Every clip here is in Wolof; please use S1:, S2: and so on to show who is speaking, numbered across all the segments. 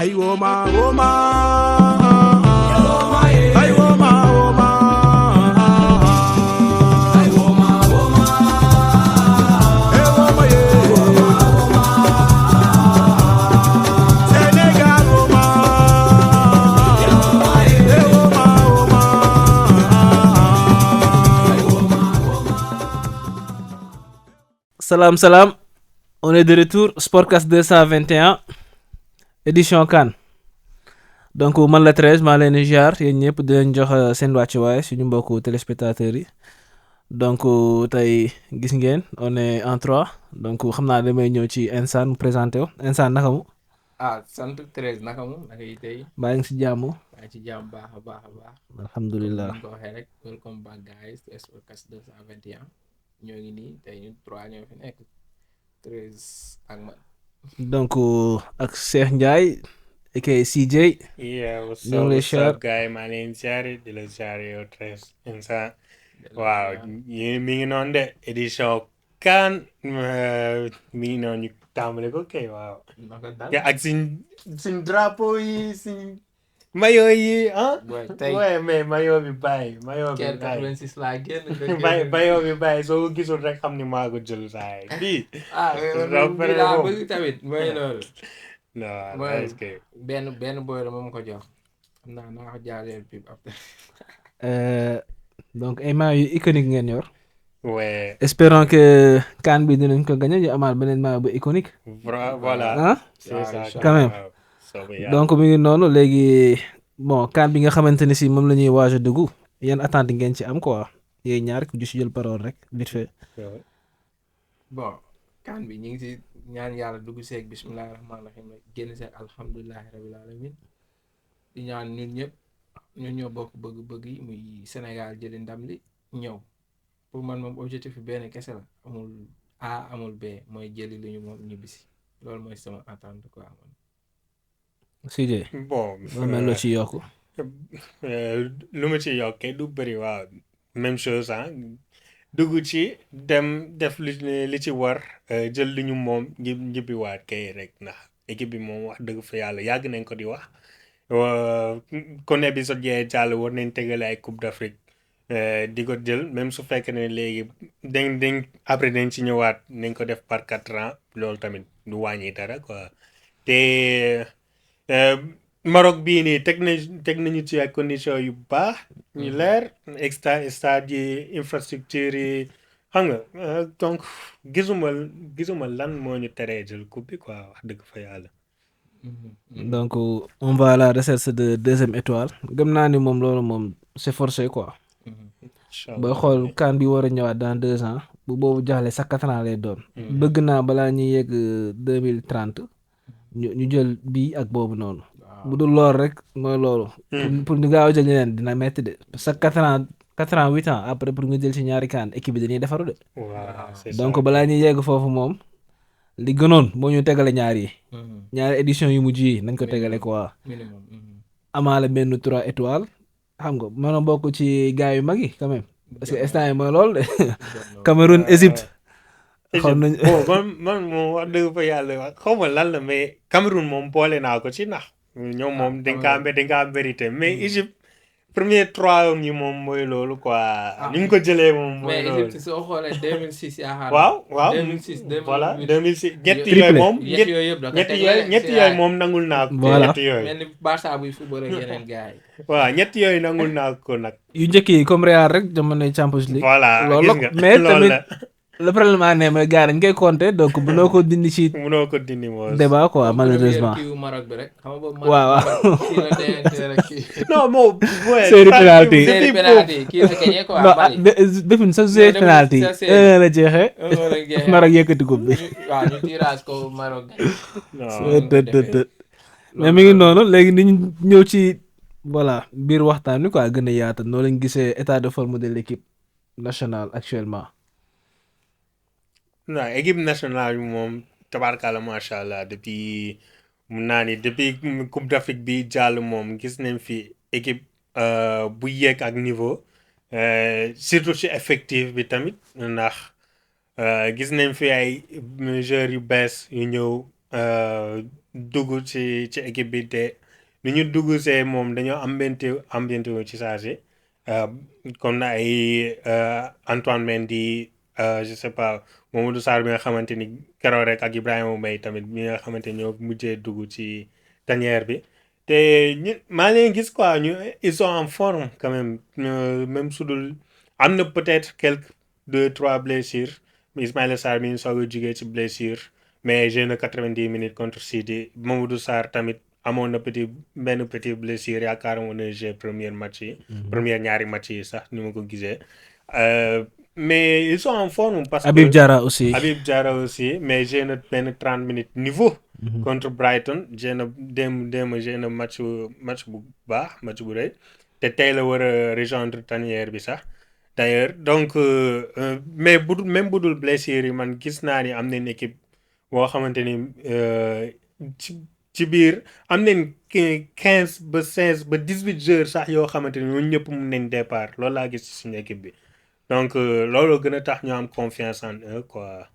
S1: Ay Woma Woma, ay Woma Woma, ay Woma Woma, ay Woma Sénégal Woma, ay Woma Woma, ay Woma.
S2: Salam, on est de retour, Sportcast 221, édition CAN. Donc man la 13 maa leen di jaar yéen ñëpp di leen jox seen wàccuwaay suñu mbokku téléspectateurs yi donc tey gis ngeen on est en 3 donc xam naa damay ñëw ci Insane mu présenté wu Insane naka mu
S3: sant 13 naka mu naka yi tey
S2: baa ngi si jàmm
S3: maa ngi ci jàmm baax a baax
S2: alhamdulilah
S3: comme ni ko waxee rek welcome back guys to Sportcast 221 ñoo ngi nii tey ñun 3 ñoo fi nekk 13 ak man
S2: donc ak Cheikh Ndiaye aka CJ
S4: Yeah, what's
S2: ñoo ngi lay
S4: up,
S2: share
S4: guy? My name's Jared, di la share yow Tres Insane. Waaw, mi ngi noonu de édition CAN mi ngi noonu ñu tàmbale ko kay waaw.
S3: naka dal
S4: Ya ak suñ drapeau yi suñ maillot yi ah.
S3: boy tey
S4: Ouais, mais maillot bi bàyyi maillot bi
S3: keer
S4: bàyyi.
S3: 86 laa génn
S4: Maillot bi bàyyi soo ko gisul rek xam ni maa ko jël saa yi bii.
S3: bii laa bëgg tamit mooy loolu
S4: Non,
S3: Ouais.
S4: est-ce que
S3: benn boy la moom ko jox xam naa naa ko jaareel pib après
S2: donc ay maillots yu iconique ngeen yor
S4: ouais,
S2: espérons que CAN bi dinañ ko gagné ñu amaat beneen maillot bu iconique
S4: voilà.
S2: ah
S4: C'est
S3: waaw,
S4: ça
S3: inch'Allah.
S2: Quand même.
S4: waaw. Soobee yàlla.
S2: donc mi ngi noonu léegi bon CAN bi nga xamante ne si moom la ñuy waaj a dugg yan attente ngeen ci am quoi yéen ñaar ku ci jël parole rek vite fait.
S3: bon kan bi ñu ngi si ñaan yàlla dugg seeg bismillahi rahmaani rahim génn seeg alhamdulilahi rabil alamin di ñaan ñun ñëpp ñun ñoo bokk bëgg-bëgg yi muy Sénégal jëli ndam li ñëw pour man moom objectif bi benn kese la amul A amul B mooy jëli li ñu moom ñibbisi loolu mooy sama attente quoi man.
S2: CJ
S4: Bon,
S2: loolu mel loo ci yokk.
S4: lu ma ci yokkee du bëri waaw même chose ah dugg ci dem def li ci war jël li ñu moom njibbiwaat kay rek ndax équipe bi moom wax dëgg fa yàlla yàgg nañ ko di wax kon épisode yee jàll war nañ tegale ay coupe d'Afrique di ko jël même su fekkee ne léegi dañ après dañ ci ñëwaat nañ ko def par 4 ans loolu tamit du wàññi dara quoi te Maroc bii nii teg nañu ci ay conditions yu baax ñu leer stade yi infrastructure yi xam nga donc gisuma lan moo ñu teree jël coupe bi quoi wax dëgg fa yàlla.
S2: donc on va à la recherche de deuxième étoile gëm naa ni moom loolu moom c'est forcé quoi. booy xool CAN bi war a ñëwaat dans 2 ans bu boobu jaaxle sax 4 ans lay doon. bëgg naa balaa ñuy yegg 2030 ñu jël bii ak boobu noonu. bu dul loolu rek mooy loolu. pour ñu gaaw a jël ñeneen dina metti de parce que 4 ans 8 ans après pour nga jël ci ñaari CAN équipe bi dañuy defaru de.
S4: waaw c'est ça.
S2: donc balaa ñuy yegg foofu moom li gënoon moo ñu tegale ñaar yi. ñaari édition yu mujj yi nañ ko tegale quoi.
S3: minimum.
S2: amaale benn 3 étoiles xam nga mën a bokk ci gars yu mag yi quand même parce que instant yi mooy loolu de Cameroun Égypte. xam nañ
S4: bon man moom wax dëgg fa yàlla xaw ma lan la mais Cameroun moom boole naa ko ci ndax ñoom moom dañ kaa mérité mais Égypte premier 3 yi moom mooy loolu quoi ni ñu ko jëlee moom mooy
S3: mais
S4: loolu.
S3: Égypte soo xoolee 2006 yaakaar
S4: waaw
S3: 2006
S4: voilà 2006 ñett
S2: Triplé.
S4: yooyu moom
S3: ñett yooyu yëpp da ko
S4: ñett yooyu moom nangul naa ko
S2: Voilà.
S4: ñett yooyu
S3: mel ni Barça buy football ak yeneen gars yi.
S4: waaw ñett yooyu nangul naa ko nag
S2: yu njëkk yi comme Real rek jamonoy Champions League.
S4: voilà
S2: loolu
S4: gis
S2: la
S4: nga
S2: mais
S4: loolu
S2: tamit
S4: la
S2: le problème a ne mooy gars dañ koy compter donc mënoo ko dindi ci
S4: mënoo ko dindi moos
S2: débat quoi malheureusement.
S3: kii wu Maroc bi rek xam nga boobu
S2: waaw
S3: kii la TNT rek kii.
S4: non moom ouais,
S2: Série
S4: ça,
S2: penalty.
S4: depuis
S3: série
S4: boobu.
S3: penalty kii la gagné quoi
S2: non
S3: Mali.
S2: defuñ sa joué
S3: defuñ
S2: penalty
S3: sa série.
S2: la jeexee
S3: Rek jeexee.
S2: Maroc yëkkati coupe bi.
S3: waaw ñu tirage ko Maroc.
S4: non
S2: mais mi ngi noonu léegi ni ñu ñëw ci voilà biir waxtaan wi quoi gën a yaata noo lañ gisee état de forme de l'équipe nationale actuellement.
S4: non équipe nationale bi moom tabarkalla macha allah depuis mun naa ni depuis coupe d'Afrique bi jàll moom gis nañ fi équipe bu yéeg ak niveau surtout ci effectif bi tamit ndax gis nañ fi ay joueurs yu bees yu ñëw dugg ci équipe bi te ni ñu dugg see moom dañoo ambiente wu ci saa si comme na ay Antoine Mendy je sais pas Mamadou Sarr bi nga xamante ni keroog rek ak Ibrahima Mbaye tamit bi nga xamante ni ñoo mujjee dugg ci tanière bi te maa leen gis quoi ils sont en forme quand même même su dul am na peut-être quelques 2-3 blessures Ismaïla Sarr mi ngi soog a jugee ci blessure mais j'ai na 90 minutes contre Sidi Mamadou Sarr tamit amoon na benn petit blessure yaakaar naa ne j'ai première ñaari match yi sax ni ma ko gisee mais ils sont en forme parce que
S2: Habib Diarra aussi.
S4: mais j'ai na benn 30 minutes niveau contre Brighton j'ai na démb j'ai na match bu baax match bu rëy te tey la war a rejoindre tanière bi sax d'ailleurs donc mais même budul blessure yi man gis naa ni am nañ équipe boo xamante ni ci biir am nañ 15 ba 16 ba 18 joueurs sax yoo xamante ni ñooñu ñëpp mun nañ départ loolu laa gis ci suñu équipe bi donc loolu gën a tax ñu am confiance en eux quoi.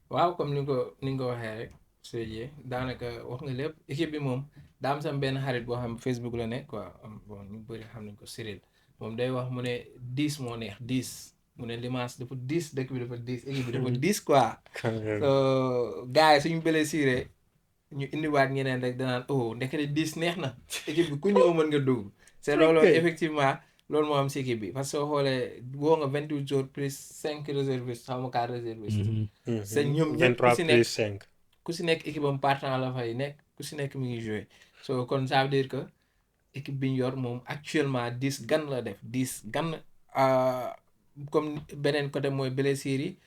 S3: waaw comme ni nga ko waxee rek Sédhié daanaka wax nga lépp équipe bi moom daa am sam benn xarit boo xam Facebook la nekk quoi bon ñu bëri xam nañ ko Cyril moom day wax mu ne 10 moo neex 10 mu ne Limasse dafa 10 dëkk bi dafa 10 équipe bi dafa 10 quoi. gars yi suñu blessé ñu indiwaat ñeneen rek danaan oh ndekete 10 neex na équipe bi ku ñëw mën nga dugg. c'est loolu effectivement loolu moo am si équipe bi parce que soo xoolee woo nga 28 jours plus 5 réservistes xaw ma 4 réservistes. c'est ñoom ñëpp
S4: 23 plus 5.
S3: ku si nekk équipe am partant la fay nekk ku si nekk mi ngi joué so kon ça veut dire que équipe bi ñu yor moom actuellement 10 gan la def 10 gan comme beneen côté mooy blessure yi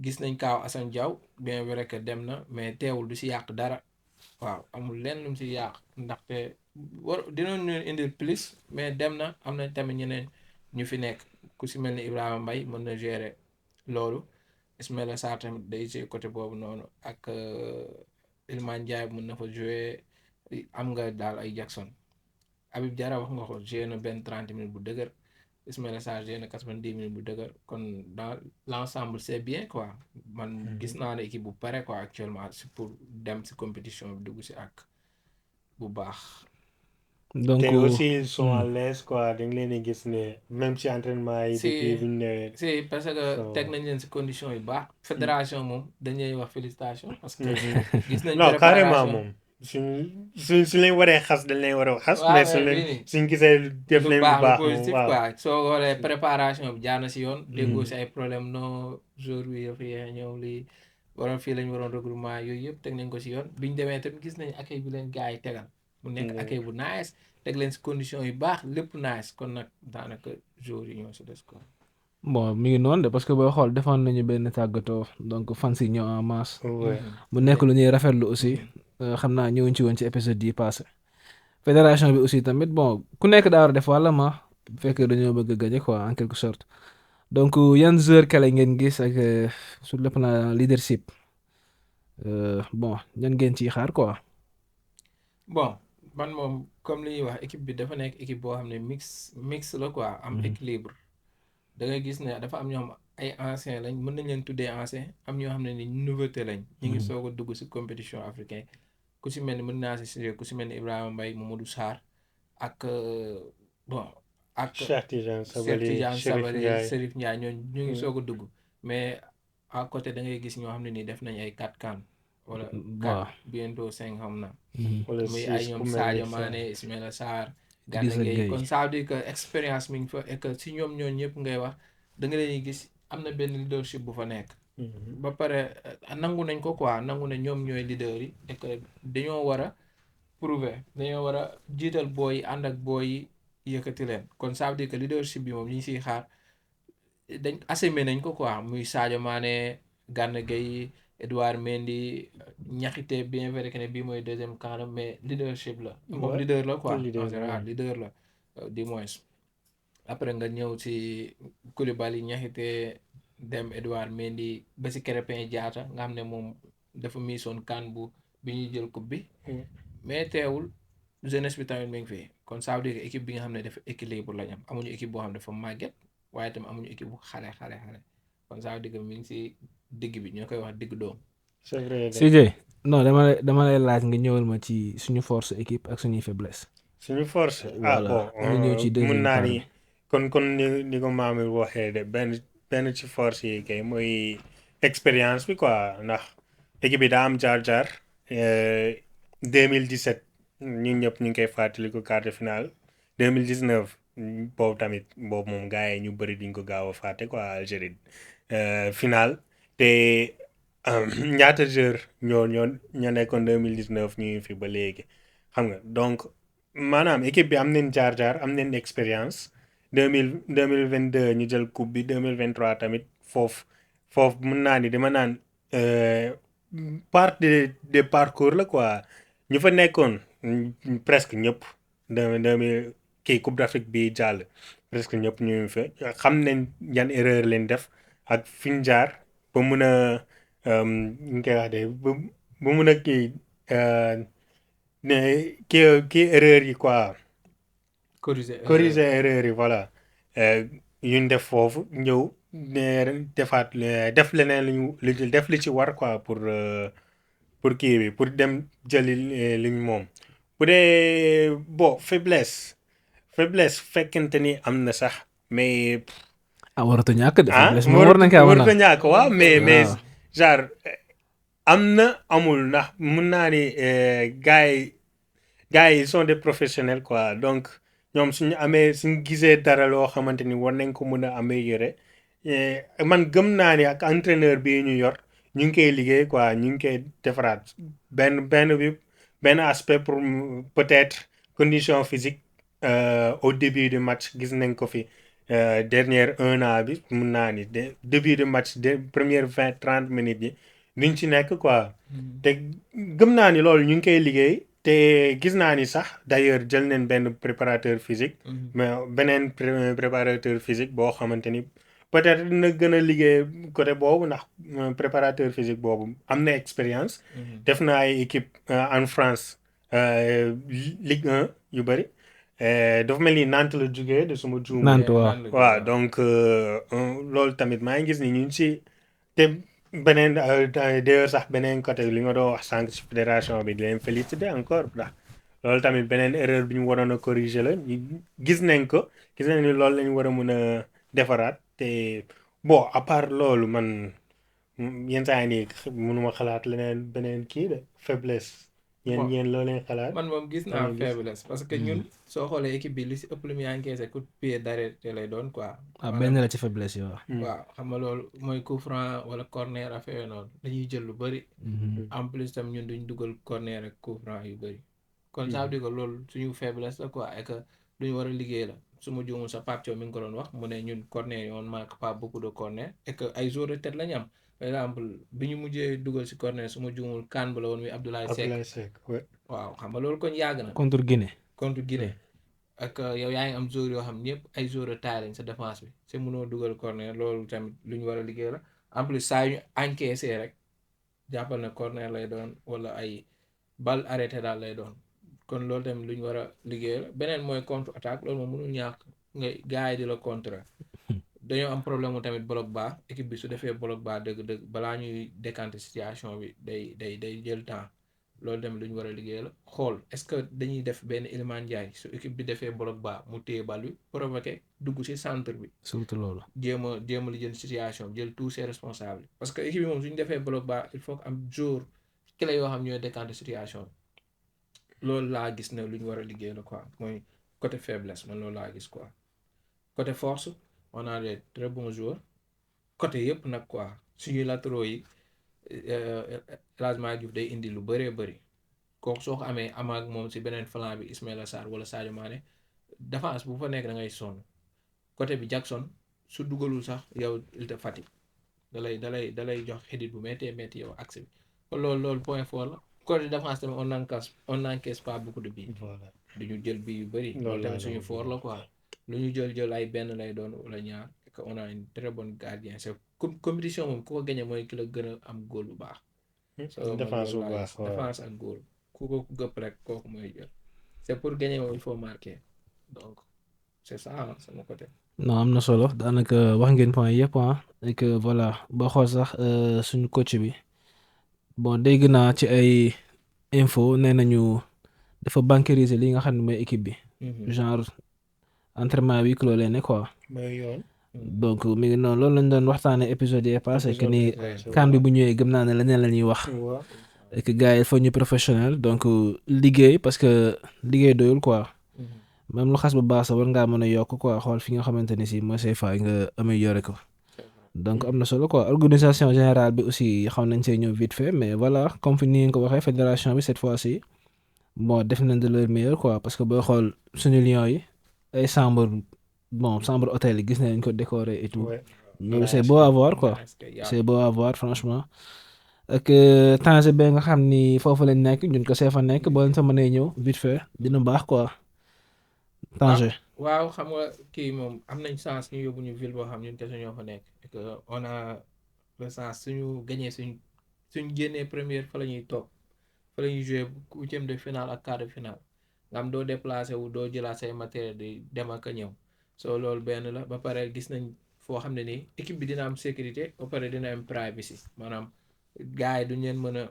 S3: gis nañ kaaw Assane Diaw bien vrai que dem na mais teewul du si yàq dara waaw amul lenn lu mu si yàq ndaxte dinañu indil plus mais dem na am na tamit ñeneen ñu fi nekk ku si mel ni Ibrahima Mbaye mën na gérer loolu. Ismaïla Sarr tamit day ci côté boobu noonu ak Iliman Ndiaye mën na fa jouer am nga daal ay Jackson Habib Diarra wax nga ko joué na benn 30 minutes bu dëgër Ismaïla Sarr joué na 90 minutes bu dëgër kon dans l'ensemble c'est bien quoi man gis naa ne équipe bu pare quoi actuellement pour dem ci compétition bi dugg ci ak bu baax.
S2: donc
S4: te aussi ils sont à l'aise quoi da nga leen di gis ne même ci entraînement yi. depuis bu ñu ñëwee.
S3: si parce que teg nañ leen ci condition yu baax. fédération moom dañuy wax félicitation. parce que gis nañ
S4: non carrément moom suñ leen waree xas dañ leen war a xas. mais suñ gisee def leen bu baax
S3: positif quoi soo xoolee préparation bi jaar na ci yoon. déggoo ci ay problème non jour bi dafa yéex a ñëw lii waroon fii lañ waroon regroupement yooyu yëpp teg nañ ko ci yoon biñ demee tamit gis nañ accueil bi leen gars yi tegal. mu nekk accueil bu nice teg leen ci condition yu baax lépp nice kon nag daanaka jour yi ñoo ci des quoi.
S2: bon mi ngi noonu de parce que booy xool defoon nañu benn tàggatoo donc fans yi ñëw en masse. mu nekk lu ñuy rafetlu aussi xam naa ñëwuñ ci woon ci épisode yi passé fédération bi aussi tamit bon ku nekk daa war a def wàlla ma bu fekkee dañoo bëgg a gagner quoi en quelque sorte donc yan joueur kale ngeen gis ak sur le plan leadership bon ñan ngeen ciy xaar quoi.
S3: bon man moom comme li ñuy wax équipe bi dafa nekk équipe boo xam ne mix la quoi am équilibre da ngay gis ne dafa am ñoo xam ay anciens lañ mën nañ leen tuddee anciens am ñoo xam ne ni nouveauté lañ ñu ngi soog a dugg ci compétition africain ku ci mel ni mën naa ci ku ci mel ni Ibrahima Mbaye Mamadou Sarr ak bon ak Cheikh Tidiane Sabali Serif Ndiaye ñoo ñu ngi soog a dugg mais à côté da ngay gis ñoo xam ne nii def nañ ay 4 CAN wala 4 bientôt 5 xam na muy ay ñoom Sadio Mané Ismaïla Sarr Gana Gueye kon ça veut dire que expérience mi ngi fa et que si ñoom ñooñu ñëpp ngay wax da nga leen gis am na benn leadership bu fa nekk ba pare nangu nañ ko quoi nangu ne ñoom ñooy leader yi et que dañoo war a prouver dañoo war a jiital booy yi ànd ak booy yi yëkkati leen kon ça veut dire que leadership bi moom ñu ngi siy xaar dañ assemé nañ ko quoi muy Sadio Mané Gana Gueye Edouard Mendy ñaxite bien vrai que ne bii mooy deuxième camp mais leadership la moom leader la quoi en général leader la du moins après nga ñëw ci Koulibaly ñaxite dem Edouard Mendy ba ci Krépin Diatta nga xam ne moom dafa miisoon CAN bi ñuy jël coupe bi mais teewul jeunesse bi tamit mi ngi fi kon ça veut dire que équipe bi nga xam ne dafa équilibre lañ am amuñu équipe boo xam ne dafa màgget waaye tamit amuñu équipe bu xale kon ça veut dire que mi ngi ci digg bi ñoo koy wax digg doom.
S2: CJ non dama lay laaj nga ñëwal ma ci suñu force équipe ak suñuy faiblesse.
S4: suñu force
S2: Voilà nga ñëw ci
S4: mun
S2: deuxième
S4: naa
S2: part
S4: ni
S2: bi.
S4: kon ni ko maam yi waxee de benn ci force yi kay mooy expérience bi quoi ndax équipe bi daa am jaar-jaar 2017 ñun ñëpp ñu ngi koy fàttaliku quart de finale 2019 boobu tamit boobu moom gars yi ñu bëri diñ ko gaaw a fàtte quoi Algérie finale te ñaata joueur ñoo nekkoon 2019 ñu ngi fi ba léegi xam nga donc maanaam équipe bi am nañ jaar-jaar am nañ expérience 2022 ñu jël coupe bi 2023 tamit foofu mën naa ni dama naan part des parcours la quoi ñu fa nekkoon presque ñëpp 2000 kii coupe d'Afrique bi jàll presque ñëpp ñu ngi fa xam nañ yan erreur leen def ak fi ñu jaar ba mun a ñu koy wax de ba mun a kii erreur yi quoi corriger erreur yi voilà yuñ def foofu ñëw defaat def leneen lu def li ci war quoi pour kii bi pour dem jëli liñ moom bu dee bon faiblesse fekkente ni am na sax mais
S2: waratu ñàkk de faiblesse moom war nañ kaa
S4: waratu ñàkk waaw mais genre am na amul ndax mun naa ni gars yi sont des professionnels quoi donc ñoom suñu gisee dara loo xamante ni war nañ ko mën a améliorer man gëm naa ni ak entraîneur bii ñu yor ñu ngi koy liggéey quoi ñu ngi koy defaraat benn aspect pour peut-être condition physique au début du match gis nañ ko fi dernière 1 an bi mun naa ni début du match première 20-30 minutes yi duñ ci nekk quoi te gëm naa ni loolu ñu ngi koy liggéey te gis naa ni sax d'ailleurs jël nañ benn préparateur physique mais beneen préparateur physique boo xamante ni peut-être dina gën a liggéey côté boobu ndax préparateur physique boobu am na expérience def na ay équipe en France Ligue 1 yu bëri dafa mel ni Nantes la jógee de suma juum
S2: Nantes
S4: waaw donc loolu tamit maa ngi gis ni ñu ngi ci te beneen d'ailleurs sax beneen côté li nga doon wax sànq ci fédération bi di leen féliciter encore ndax loolu tamit beneen erreur bi ñu waroon a corriger la gis nañ ni loolu lañ war a mën a defaraat te bon à part loolu man yenn saa yi nii mënuma xalaat leneen beneen kii de faiblesse yéen loo leen xalaat
S3: man moom gis naa faiblesse parce que ñun soo xoolee équipe bi li si ëpp lu muy encaissé coup de pied d'arrêt lay doon quoi
S2: benn la ci faiblesse yi
S3: waaw xam nga loolu mooy coup franc wala corner affaire noonu dañuy jël lu bëri en plus tam ñun duñ dugal corner ak coup franc yu bëri kon ça veut dire que loolu suñu faiblesse la quoi et que duñu war a liggéey la su ma juumul sa Pape Thiaw mi ngi ko doon wax mu ne ñun corner yi on marque pas beaucoup de corner et que ay joueurs de tête la ñu am par exemple bi ñu mujjee dugal si corner su ma juumul CAN ba la woon muy Abdoulaye Seck waaw xam nga loolu kon yàgg na
S2: contre Guinée
S3: ak yow yaa ngi am joueurs yoo xam ñëpp ay joueurs de taille lañ sa défense bi c'est mënoo dugal corner loolu tamit lu ñu war a liggéey la en plus saa yu ñu encaissé rek jàppal na corner lay doon wala ay balle arrêté daal lay doon kon loolu tamit lu ñu war a liggéey la beneen mooy contre attaque loolu moom mënul ñàkk nga gars yi di la contre dañoo am problème mu tamit bloc bas équipe bi su defee bloc bas dëgg-dëgg balaa ñuy décanter situation bi day jël temps loolu tamit lu ñu war a liggéey la xool est-ce que dañuy def benn Iliman Ndiaye su équipe bi defee bloc bas mu téye bal bi provoqué dugg ci centre bi.
S2: surtout loolu.
S3: jéem a li jël situation jël tous ses responsables parce que équipe bi moom su ñu defee bloc bas il faut que am jour clé yoo xam ñooy décanter situation bi loolu laa gis ne lu ñu war a liggéey la quoi mooy côté faiblesse man loolu laa gis quoi côté force. on a des très bons joueurs côté yëpp nag quoi suñuy latéraux yi Elhadji Diouf day indi lu bëree bëri kooku soo ko amee amaak moom si beneen flanc bi Ismaïla Sarr wala Sadio Mané défense bu fa nekk da ngay sonn côté bi Jackson su dugalul sax yow il te fatigue da lay jox xidit bu métti yow axe bi kon loolu point fort la côté défense tamit on n'encaisse pas beaucoup de buts duñu jël bii yu bëri loolu tamit suñu fort la quoi lu ñu jël ay benn lay doon wala ñaar que on a une très bonne gardien c'est compétition moom ku ko gagné mooy ki la gën a am góol bu baax. défense ak góol ku ko gëpp rek kooku mooy jël c'est pour gagner moom il faut marquer donc c'est ça sama côté.
S2: non am na solo daanaka wax ngeen point yëpp et que voilà boo xool sax suñu coach bi bon dégg naa ci ay info nee nañu dafa banqueriser li nga xam ne mooy équipe bi genre entraînement huis clos lay ne quoi
S4: mooy yoon.
S2: donc mi ngi noonu loolu lañ doon waxtaanee épisode yi passé que ni kan bi bu ñëwee gëm naa ne leneen la ñuy wax
S4: waaw.
S2: et que gars yi il faut ñu professionnel donc liggéey parce que liggéey doyul quoi même lu xas bu baax sax war ngaa mën a yokk quoi xool fi nga xamante ni si mooy say faay nga améliorer ko donc am na solo quoi organisation générale bi aussi xaw nañ see ñëw vite fait mais voilà comme fi ni nga ko waxee fédération bi cette fois-ci bon def nañ de leur meilleur quoi parce que booy xool suñu lions yi ay chambre hôtel yi gis nañ ko décorer et tout
S4: Ouais.
S2: loolu c'est beau à voir quoi c'est beau à voir franchement ak Tanger ba nga xam ni foofu lañ nekk ñun ko see fa nekk boo leen fa mënee ñëw vite fait dina baax quoi Tanger.
S3: waaw xam nga kii moom am nañ chance ñu yóbbu ñu ville boo xam ñun kese ñoo fa nekk et que on a le chance suñu gagné suñ génnee première fa la ñuy toog fa la ñuy joué huitième de finale ak quart de finale nga am doo déplacé wu doo jëlaat say matériel di dem ak a ñëw soo loolu benn la ba pare gis nañ foo xam ne nii équipe bi dina am sécurité ba pare dina am privacy maanaam gars yi duñ leen mën a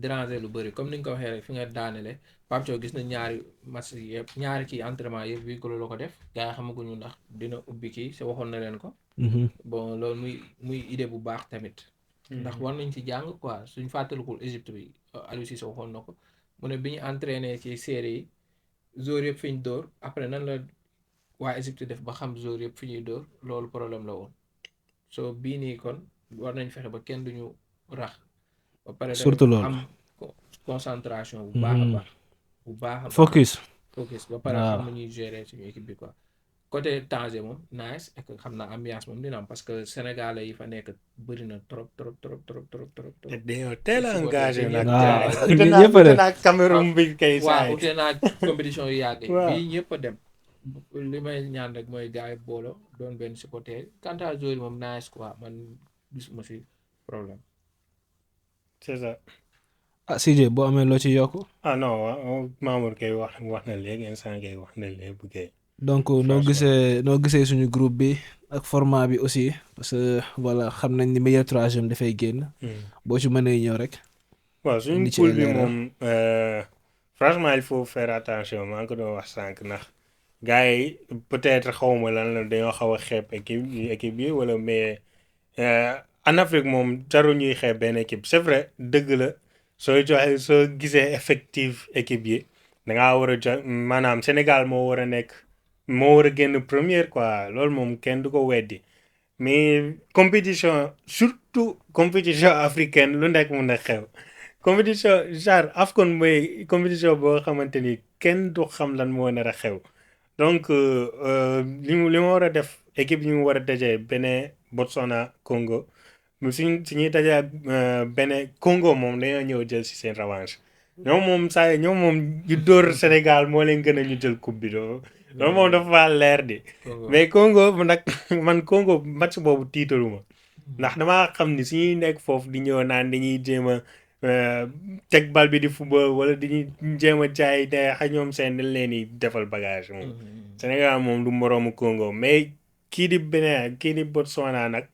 S3: déranger lu bëri comme ni nga ko waxee rek fi nga daanele Pape Thiaw gis nañ ñaari match yëpp ñaari kii entraînement yëpp huis clos la ko def gars yi xamaguñu ndax dina ubbi kii sa waxoon na leen ko bon loolu muy idée bu baax tamit ndax war nañ ci jàng quoi suñ fàttalikul Égypte bi Aliou Cissé waxoon na ko mu ne bi ñu entraîné ci série yi joueurs yëpp fi ñu dóor après nan la waa Égypte def ba xam joueurs yëpp fi ñuy dóor loolu problème la woon soo bii nii kon war nañ fexe ba kenn duñu rax ba pare
S2: surtout loolu
S3: am concentration bu baax a baax bu baax a baax
S2: focus
S3: ba pare
S2: waaw.
S3: xam na ñuy gérer suñu équipe bi quoi côté Tanger moom nice et que xam naa ambiance moom dina am parce que sénégalais yi fa nekk bëri na trop trop trop trop trop trop trop
S4: te dañoo teel a engagé nag.
S2: waaw
S4: ute
S2: ñëpp a dem
S4: naa Cameroun bi kay saa
S3: waaw
S4: yi.
S3: ute naa compétition yu yàgg yi
S4: Waaw.
S3: bii ñëpp a dem li may ñaan rek mooy gars yi boolo doon benn supporter quant à joueurs yi moom nice quoi man gisuma si problème
S4: c'est ça.
S2: ah CJ boo amee loo ci yokk
S4: ah non Mamour kay wax na léegi instant kay wax na léegi kay.
S2: donc noo gisee suñu groupe bi ak format bi aussi parce que voilà xam nañ ni meilleur troisième dafay génn boo ci mënee ñëw rek
S4: waaw suñu
S2: Li ci
S4: poule bi
S2: leeral.
S4: moom franchement il faut faire attention maa ngi ko doon wax sànq ndax gars yi peut-être xawma lan la dañoo xaw a xeeb équipe bi wala mais en Afrique moom jarul ñuy xeeb benn équipe c'est vrai dëgg la soo gisee effectif équipe yi da ngaa war a jox maanaam Sénégal moo war a génn première quoi loolu moom kenn du ko weddi mais compétition surtout compétition africaine lu nekk mun na xew compétition genre AFCON mooy compétition boo xamante ni kenn du xam lan moo nar a xew donc li ma war a def équipe yi mu war a dajee Bénin Botswana Congo suñuy dajee ak Bénin Congo moom dañoo ñëw jël si seen revanche ñoom moom ñu dóor Sénégal moo leen gën a ñu jël coupe bi loolu moom dafa leer di mais Congo nag man Congo match boobu tiitaluma ndax damaa xam ni suñuy nekk foofu di ñëw naan dañuy jéem a teg bal bi di football wala dañuy jéem a jaay ne xa ñoom seen dañ leen di defal bagage moom Sénégal moom du moroomu Congo mais kii di Bénin kii di Botswana nag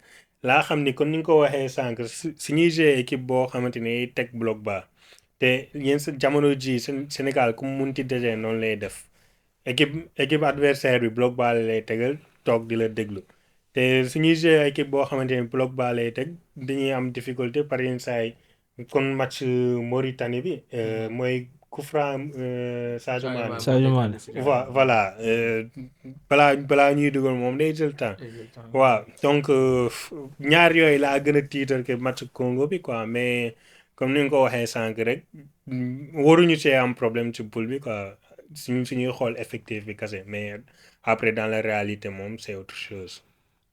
S4: laa xam ni kon ni nga ko waxee sànq suñuy jouer équipe boo xamante ni teg bloc bas te yéen sa jamono ji Sénégal ku mu munti dajee noonu lay def équipe adversaire bi bloc bas lay tegal toog di la déglu te suñuy jouer équipe boo xamante ni bloc bas lay teg dañuy am difficulté par yenn saa yi kon match Mauritanie bi mooy coup franc Sadio Mané voilà balaa ñuy dugal moom day jël temps waaw donc ñaar yooyu laa gën a tiital que match Congo bi quoi mais comme ni nga ko waxee sànq rek waruñu see am problème ci poule bi quoi suñuy xool effectif bi kese mais après dans la réalité moom c'est autre chose.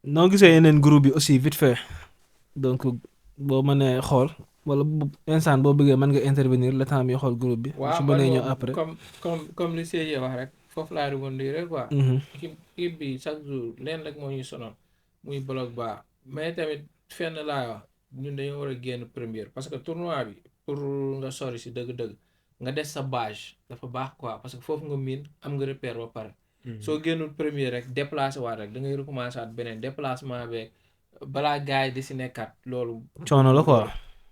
S2: noo gisee yeneen groupe bi aussi vite fait donc boo mënee xool wala instant boo bëggee mën nga intervenir le temps bi xool groupe bi. su mënee ñëw après
S3: comme li Seye wax rek foofu laa rebondir rek quoi. équipe bi chaque jour leen rek moo ñuy sonal muy bloc bas mais tamit fenn laa wax ñun dañoo war a génn première parce que tournoi bi pour nga sori si dëgg-dëgg nga des sa base dafa baax quoi parce que foofu nga miin am nga repère ba pare. soo génnul première rek déplacé waat rek da ngay recommencer waat beneen déplacement beeg balaa gars yi di si nekkaat loolu.
S2: coono la quoi.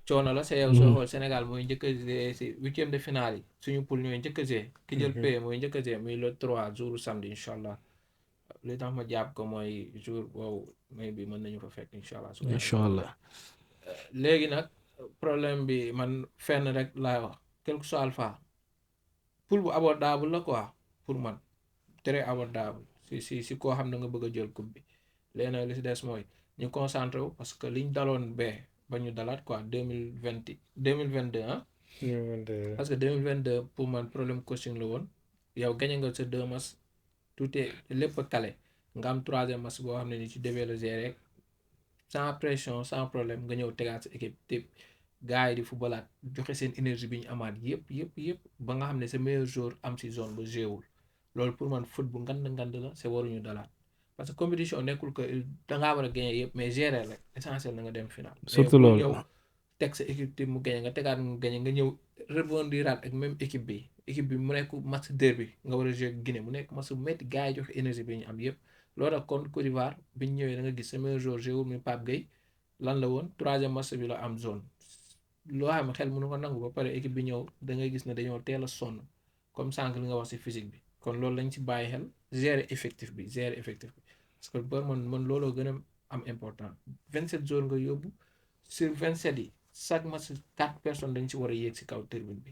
S3: coono la c'est yow soo xool Sénégal mooy njëkk a jouer si 8e de finale yi suñu poule ñooy njëkk a jouer ki jël paie mooy njëkk a jouer muy le 3 jour samedi incha allah li tax ma jàpp ko mooy jour boobu may bi mën nañu fa fekk incha allah.
S2: incha allah
S3: léegi nag problème bi man fenn rek laay wax quel que soit alpha poule bu abordable la quoi pour man très abordable si koo xam ne nga bëgg a jël coupe bi léegi nag li si des mooy ñu concentré wu parce que liñ daloon bee ba ñu dalaat quoi 2022 ah. parce que 2022 pour man problème coaching la woon yow gagné nga sa 2 matchs tout est lépp a calé nga am 3e match boo xam ne ni ci devait le gérer sans pression sans problème nga ñëw tegaat sa équipe te gars yi di footballaat joxe seen énergie bi ñu amaat yëpp ba nga xam ne sa meilleur joueur am si zone ba jéewul loolu pour man foot bu ngand la c'est waruñu dalaat parce que compétition nekkul que dangaa war a gagner yëpp mais gérer rek essentiel na nga dem final.
S2: surtout loolu
S3: yow teg sa équipe te mu gagner nga tegaat mu gagner nga ñëw rebondiraat ak même équipe bi mu nekk match derby nga war a jouer Guinée mu nekk match bu métti gars yi joxe énergie bi ñu am yëpp loolu nag kon Côte d'Ivoire bi ñu ñëwee da nga gis sa meilleur joueur jéewul muy Pape Gueye lan la woon 3e match bi la am zone loo xam ne xel mënu ko nangu ba pare équipe bi ñëw da ngay gis ne dañoo teel a sonn comme sànq li nga wax ci physique bi kon loolu lañ ci bàyyi xel gérer effectif bi parce que bor man looloo gën a am important 27 joueurs nga yóbbu sur 27 yi chaque match 4 personnes dañ ci war a yéeg ci kaw tribune bi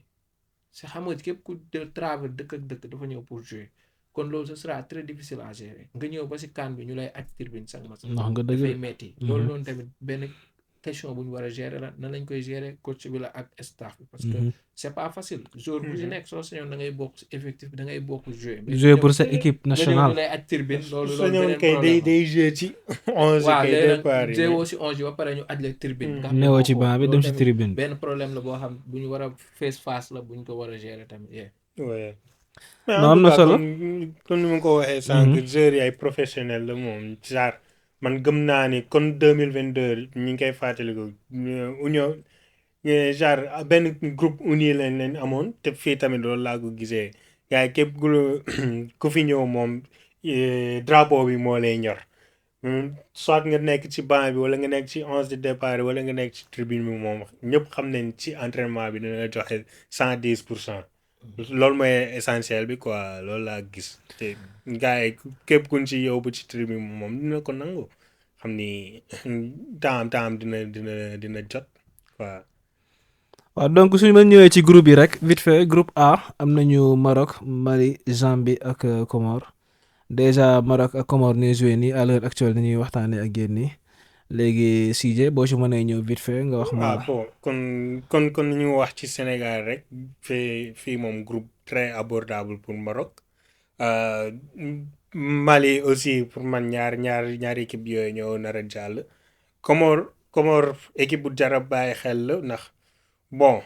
S3: c'est xam nga képp ku de travers dëkk ak dëkk dafa ñëw pour jouer kon loolu ce sera très difficile à gérer nga ñëw ba ci CAN bi ñu lay aj tribune chaque match dafay metti loolu noonu tamit benn question bu ñu war a gérer la nan lañ koy gérer coach bi la ak staff bi parce que c'est pas facile jour bu ci nekk soo sañoon da ngay bokk ci effectif bi da ngay bokk jouer
S2: pour sa équipe nationale
S3: lay aj tribune loolu
S4: sañoon kay day jouer ci 11 kay départ
S3: jouer woo ci 11 ba pare ñu aj la tribune nga xam
S2: newoo ci banc bi dem ci tribune
S3: benn problème la boo xam bu ñu war a face face la bu ñu ko war a gérer tamit
S4: ouais
S2: non am na solo
S4: comme ni ma ko waxee sànq joueurs yi ay professionnel la moom genre man gëm naa ni kon 2022 ñu ngi koy fàttaliku union genre benn groupe uni leen amoon te fii tamit loolu laa ko gisee gars yi képp ku fi ñëw moom drapeau bi moo lay ñor soit nga nekk ci banc bi wala nga nekk ci 11 de départ wala nga nekk ci tribune bi moom ñëpp xam nañ ci entraînement bi dina la joxe 110%. loolu mooy essentiel bi quoi loolu laa gis te gars yi képp kuñ ci yóbbu ci tribune moom dina ko nangu xam ni temps dina jot quoi.
S2: waaw donc suñu ma ñëwee ci groupe yi rek vite fait groupe A am nañu Maroc Mali Zambie ak Comores déjà Maroc ak Comores ñuy joué nii à l'heure actuelle ni ñuy waxtaanee ak yéen nii léegi CJ boo ci mënee ñëw vite fait nga wax ma.
S4: bon kon ñu wax ci Sénégal rek fii moom groupe très abordable pour Maroc Mali aussi pour man ñaar équipe yooyu ñoo nar a jàll Comores équipe bu jar a bàyyi xel la ndax bon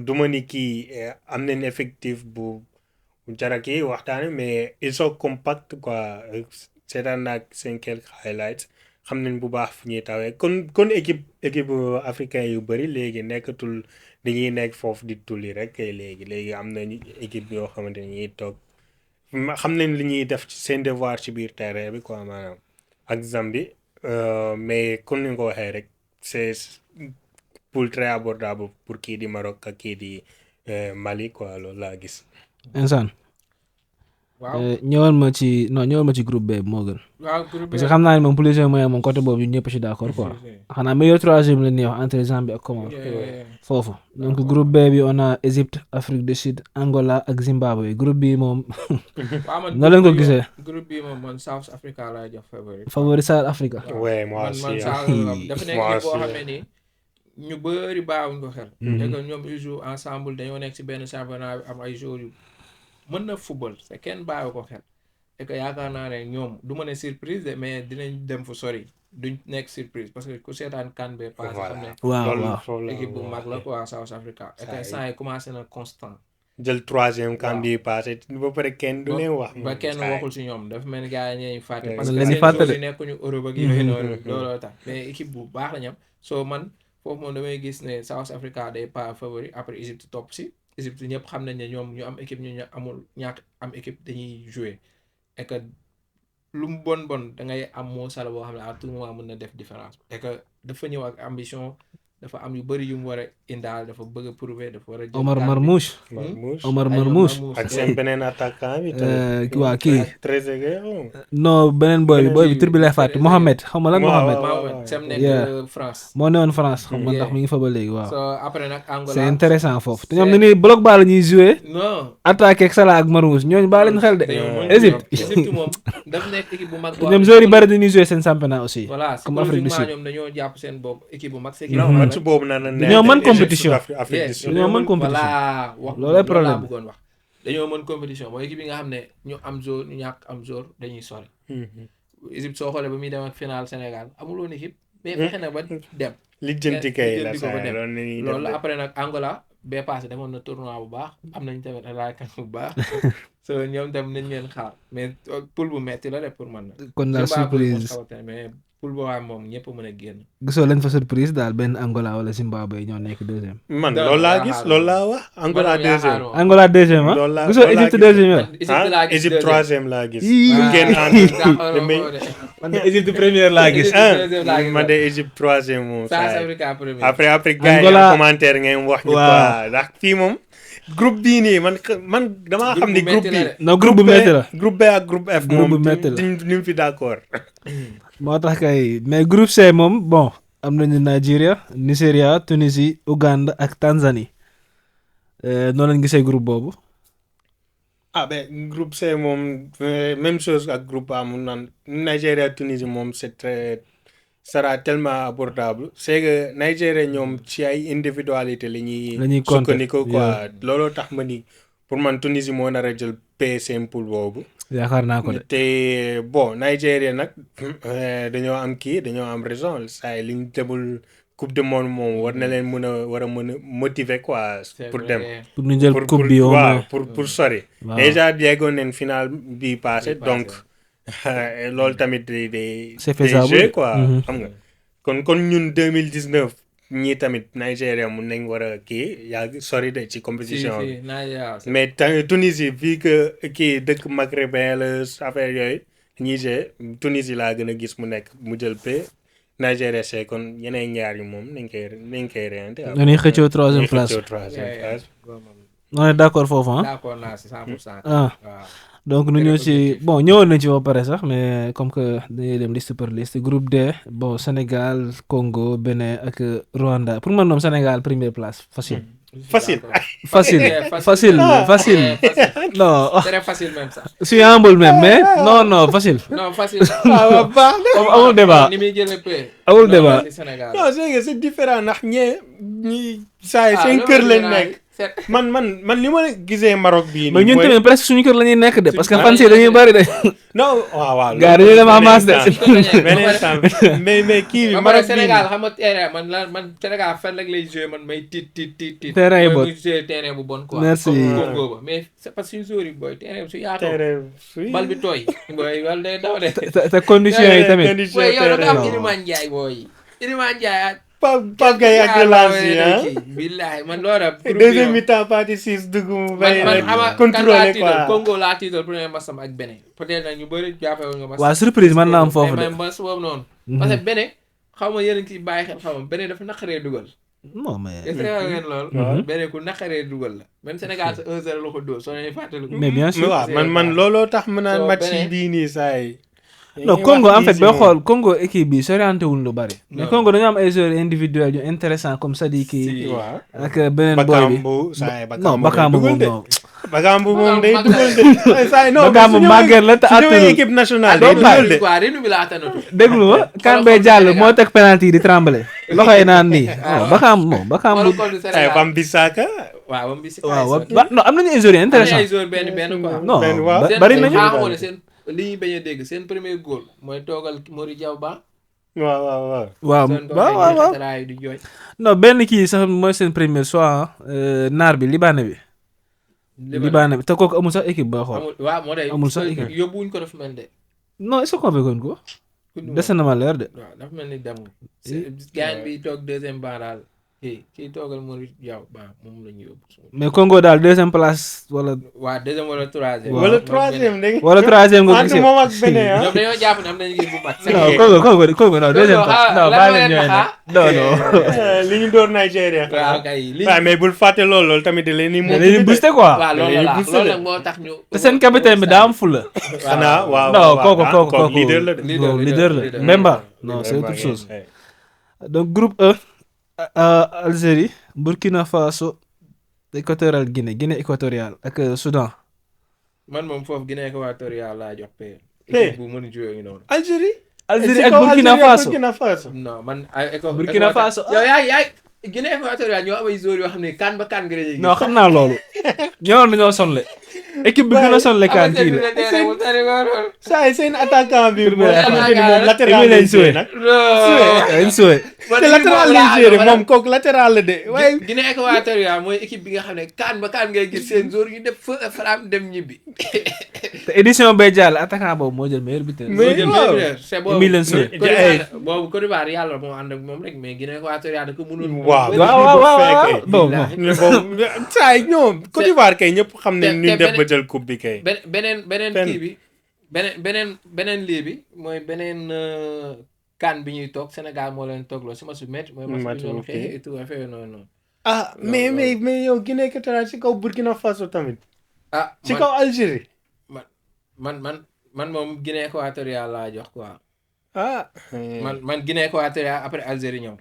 S4: du ma ni kii am nañ effectif bu jar a kii waxtaane mais ils sont compacts quoi seetaan naa seen quelques highlights xam nañ bu baax fu ñuy tawee kon équipe africain yu bëri léegi nekkatul dañuy nekk foofu di tulli rek léegi am nañu équipe yoo xamante ni ñuy toog xam nañ li ñuy def ci seen devoir ci biir terrain bi quoi maanaam ak Zambie mais comme ni nga ko waxee rek c'est poule très abordable pour kii di Maroc ak kii di Mali quoi loolu laa gis.
S2: Insane.
S3: waaw
S2: ñëwal ma ci groupe B moo gën.
S3: waaw groupe B
S2: parce que xam naa ne moom plus ou moins moom côté boobu ñëpp ci d'accord quoi. xanaa meilleur troisième la ñuy wax entre Zambie ak Comores. foofu donc groupe B bi on a Égypte Afrique du Sud Angola ak Zimbabwe groupe bi moom. noo leen ko gisee.
S3: groupe bi moom man South Africa laa jox
S2: favori South Africa.
S4: ouais moi aussi
S3: dafa nekk boo xamee ni ñu bëri baawuñ ko xel. et que ñoom ils jouent ensemble dañoo nekk ci benn championnat bi am ay joueurs yu mën na football c'est kenn bàyyi ko xel et que yaakaar naa ne ñoom du ma ne surprise de mais dinañ dem fu sori duñ nekk surprise parce que ku seetaan CAN bee passé xam ne
S2: waaw
S3: équipe bu mag la quoi South Africa et que saa yi commencé na constant
S4: jël 3e CAN bi passé ba pare kenn du leen wax
S3: ba kenn waxul ci ñoom dafa mel ni gars yi ñuy fàtte parce que
S2: leen di
S3: seen
S2: fàtte de.
S3: joueurs yi nekkuñu Europe ak yooyu noonu looloo tax mais équipe bu baax la ñam soo man foofu moom damay gis ne South Africa day pas favori après Égypte topp si Égypte ñëpp xam nañ ne ñoom ñu am équipe ñu amul ñàkk am équipe dañuy jouer et que lu mu bon da ngay am Mo Salah boo xam ne à tout moment mën na def différence et que dafa ñëw ak ambition dafa am yu bëri yu mu war a indaal dafa bëgg a prouver dafa war a jël
S2: Omar
S3: CAN bi.
S2: Marmouche
S4: Marmouche
S2: Omar
S3: Ay,
S2: Marmouche
S4: ak seen beneen attaquant bi tamit.
S2: waa kii
S4: Trezeguet
S2: non beneen boy bi tur bi lay fàtte Mohamed xam nga lan
S4: Waaw,
S2: Mohamed
S4: waaw.
S3: Mohamed Sam nekk
S2: Yeah.
S3: France.
S2: moo newoon France xam nga
S3: Yeah.
S2: ndax mi ngi fa ba léegi waaw
S3: so après nag Angola
S2: c'est intéressant foofu te ñoom dañuy bloc ball la ñuy jouer
S3: non
S2: attaqué ak Salah ak Marmouche ñooñu baa leen xel de
S3: dañoo mën
S2: Égypte
S3: Égypte moom daf nekk équipe bu mag boo
S2: ñoom
S3: xam ne
S2: joueurs yu bëri dañuy jouer seen championnat aussi
S3: voilà
S2: comme Afrique du
S3: psychologiquement
S2: Sud
S3: ñoom dañoo jàpp seen bopp équipe bu mag c'est équipe
S4: non
S3: bu mag
S4: match boobu na
S2: Dañoo mën compétition.
S4: Afrique du Sud.
S2: dañoo mën compétition
S3: voilà wax
S2: Loolay
S3: loolu
S2: problème
S3: laa bëggoon wax dañoo mën compétition mooy équipe yi nga xam ne ñu am jour ñu ñàkk am jour dañuy sori Égypte soo xoolee ba muy dem ak final Sénégal amuloon équipe mais fexe na ba dem
S4: lijjanti kay la
S3: lijjanti ko ba
S4: saa
S3: dem.
S4: loolu la ñuy
S3: loolu la
S4: def.
S3: après nag Angola bee passé demoon na tournoi bu baax am nañ tamit raaykan bu baax so ñoom tam nañ leen xaar mais poule bu metti la de pour man nag
S2: kon daal
S3: Zimbabwe moo
S2: surprise
S3: xaw a tane mais poule boo xam moom ñëpp mën a génn
S2: gisoo leen fa surprise daal benn Angola wala Zimbabwe ñoo nekk deuxième
S4: man
S3: Dara
S4: loolu laa
S3: laa
S4: gis
S3: xaaroon.
S4: loolu laa wax Angola
S3: Man
S4: deuxième.
S3: yaakaaroon.
S2: Angola deuxième
S4: Loolu laa-
S2: ah gisoo
S4: loolu laa
S2: Égypte
S4: gis.
S2: deuxième yow
S3: Égypte laa gis
S4: Égypte
S3: deuxième.
S4: troisième laa gis.
S2: Ii.
S4: bu ngeen
S2: man de Égypte première laa gis
S4: man de Égypte troisième moom.
S3: South
S4: saa yi.
S3: Africa premier
S4: après gars yi
S2: Angola-
S4: en commentaire ngeen wax ñu
S2: Waaw.
S4: quoi ndax fii moom groupe bii nii man damaa xam ni groupe bi
S2: non groupe bu métti la
S4: groupe B ak groupe F
S2: Groupe bu
S4: moom
S2: métti la.
S4: duñ fi d'accord.
S2: moo tax kay mais groupe C moom bon am nañu Nigeria Nigeria Tunisie Ouganda ak Tanzanie noonu lañ gisee groupe boobu
S4: ah ben groupe C moom même chose ak groupe A mun naan Nigeria Tunisie moom c'est très sera tellement abordable c'est que Nigeria ñoom ci ay individualité la
S2: La
S4: ñuy
S2: ñuy compter,
S4: sukkandiku quoi looloo tax ma ni pour man Tunisie moo nar a jël PSM pool boobu
S2: yaakaar naa ko de
S4: te bon Nigeria nag dañoo am dañoo am raison saa yi li ñu demul coupe du monde moom war na leen mën a motiver quoi pour dem
S2: pour ñu jël coupe bi au
S4: waaw
S2: moins
S4: pour sori
S2: Waaw.
S4: déjà yeggoon nañ final bi passé
S3: Bi passé.
S4: donc loolu tamit day
S2: C'est faisable.
S4: jeu quoi
S2: Mhm.
S4: xam nga kon ñun 2019 ñii tamit Nigeria mun nañ war a yàgg sori de ci compétition bi mais Tunisie vu que dëkk maghrébin la affaire yooyu ñii see Tunisie laa gën a gis mu nekk mu jël P Nigeria c'est kon yeneen ñaar yi moom nañ koy reyante
S2: dañuy xëccoo troisième place
S4: troisième place
S2: on est d'accord foofu ah
S3: d'accord naa si 100%.
S2: ah
S3: waaw
S2: donc nu ñëw ci bon ñëwoon nañ ci ba pare sax mais comme que dañuy dem liste par liste groupe D bon Sénégal Congo Bénin ak Rwanda pour man moom Sénégal première place facile
S4: Facile.
S2: facile
S3: Yeah,
S2: facile facile non
S3: très facile même ça
S2: je suis humble même mais non facile
S3: non facile
S2: amul débat
S3: ni muy jëlee paie
S2: amul débat
S3: ci Sénégal
S4: non c'est que c'est différent ndax ñi saa yi
S3: Ah,
S4: seen
S3: loolu
S4: kër lañ
S3: la
S4: nekk man li ma gisee Maroc bii
S2: mais
S4: nii
S2: ñun tamit presque suñu kër la ñuy nekk de parce que fan si dañuy bëri de
S4: non waaw
S2: gars dañuy dem en masse de
S4: beneen temps mais kii bi
S3: ba pare
S4: Maroc bii
S3: Sénégal
S4: nii
S3: xam nga terrain man Sénégal fan rek lay joué man may tiit
S2: Terrain yi
S3: mooy
S2: bon.
S3: muy joué terrain bu bon quoi
S2: Merci.
S3: comme Congo ba mais c'est parce que suñu joueur yi booy terrain bi su yaatoo
S4: terrain fii
S3: bal bi tooy booy wala day daw de
S2: te conditions yi tamit
S4: condition
S3: booy yow da nga am
S2: non.
S3: Iliman Ndiaye booy Iliman Ndiaye
S4: Pape Gueye ak relance yi ah
S3: billahi man loolu
S4: deuxième mi-temps partie 6 dugg mu bàyyi
S3: man
S4: rek
S3: ama
S4: contrôler
S3: tiital
S4: quoi
S3: Congo laa tiital premier masam ak Bénin peut-être nag ñu bëri jàppewuñ nga mas
S2: waa surprise mën naa am foofu de
S3: mais mas boobu noonu parce que Bénin xaw ma yéen a ngi ciy bàyyi xel xaw ma Bénin dafa naqaree dugal
S2: non mais
S3: est-ce que ngeen lool
S4: Mhm.
S3: Bénin ku naqaree dugal la même Sénégal sa 1-0 la ko dóor soo leen fàttali ko
S2: mais bien sûr
S4: waaw man looloo tax mu naan
S3: So,
S4: match yi
S3: beneen-
S4: bii nii saa yi
S2: non Congo en fait booy xool Congo équipe bi soriante wul lu bari mais
S3: Non.
S2: Congo dañoo am ay joueurs individuels yu intéressant comme Sadiki
S3: Si.
S4: waaw
S2: ak beneen boy bi
S4: Bakambu saa yi
S2: non Bakambu moom non
S4: Bakambu moom day
S3: Bakambu
S4: dugal de saa yi non
S2: Bakambu màgget la te
S4: su ñëwee
S2: attanul
S4: équipe nationale
S2: doo
S4: day
S2: bàyyi.
S4: dugal de
S3: quoi renu bi laa tanatu
S2: déglu ma kan bay jàll moo teg penalty yi di tremblé loxo yi naan nii Bakambu
S4: ay Wan Bissaka
S3: waaw moom bi si
S2: waaw non am nañu ay joueurs yu
S3: ay
S2: intéressant
S3: joueur benn quoi
S2: non
S4: benn waaw.
S2: bari nañu
S3: xaaxamoo ne seen li ñuy bañ a dégg seen premier goal mooy toogal Mori Diaw Ba
S4: waaw
S2: waaw
S3: seen ko
S2: waaw
S3: xataraayu di jooy
S2: non benn kii sax mooy seen première soit naar bi libaane bi libaane bi te kooku amul sax équipe booy xool
S3: amul waaw moo day
S2: amul sax équipe.
S3: yóbbuwuñ ko dafa mel de
S2: non est-ce que convoqué woon ko dese na ma leer de
S3: waaw dafa mel ni dem gaan bi toog deuxième banc daal kii toogal Mori Diaw ba moom la ñu yóbbu.
S2: mais Congo daal deuxième place wala.
S3: waa deuxième wala troisième.
S2: waaw.
S4: wala troisième dégg
S2: wala troisième nga
S4: entre
S2: gisee.
S4: moom ak Bénin ah.
S3: ñoom dañoo jàpp ne am nañu équipe bu mag.
S2: non Congo non deuxième place. non
S3: lan
S2: bàyyi
S3: moo
S2: leen
S3: leen
S2: ñooy
S3: tax
S2: nag non
S4: li ñu door Nigeria.
S3: waaw kay li
S4: waaw mais bul fàtte loolu tamit da leen di
S2: da leen di booster quoi.
S3: waaw loolu la
S4: dañuy
S3: loolu nag moo tax ñu.
S2: te seen capitaine bi daa am fulla.
S4: xanaa waaw
S2: non
S4: waaw
S2: kooku
S4: leader la de.
S2: leader la Mbemba non c'est autre chose. donc groupe E Algérie Burkina Faso Équatorial Guinée équatoriale ak Soudan.
S3: man moom foofu Guinée équatoriale laa jox paie.
S4: Paie.
S3: équipe bu mën a joué ngi noonu.
S4: Algérie.
S2: Algérie ak Burkina Faso
S4: Burkina Faso.
S3: non man
S2: Burkina Faso.
S3: yow yaay Guinée équatoriale ñoo am ay joueurs yoo xam ne kan ba kan nga lay gis.
S2: non xam naa loolu. ñëwoon nañoo sonle. équipe bi gën a sonle kaan kii la.
S4: saa yi seen attaquant bi boo
S2: Premier
S4: xamante ni moom latéral
S2: Émile
S4: lay
S2: Nsoué.
S4: joué nag.
S2: dañ suwe.
S4: te latéral lay joué moom kooku latéral la de waaye.
S3: Guinée équatoriale mooy équipe bi nga xam ne kan ba kan ngay gis seen joueurs yu def feu et flamme dem ñibbi.
S2: te édition bay jàll attaquant boobu moo jël meilleur buteur.
S4: Mais waaw.
S3: c'est boobu
S2: Émile Nsoué.
S3: boobu Côte d'Ivoire yàlla moo ànd ak moom rek mais Guinée équatoriale da ko mënoon.
S4: waaw
S2: waaw bon bon.
S4: mais boobu saa yi ñoom Côte d'Ivoire kay ñëpp xam ne ñu def ba jël coupe bi kay.
S3: beneen kii bi beneen lii bi mooy beneen kan bi ñuy toog Sénégal moo leen toogloo si match bu métti mooy match bi ñoom xëy et tout affaire noonu.
S4: ah mais yow Guinée équatoriale ci kaw Burkina Faso tamit.
S3: ah
S4: ci kaw Algérie.
S3: man moom Guinée équatoriale laa jox quoi.
S4: ah.
S3: man Guinée équatoriale après Algérie ñëw.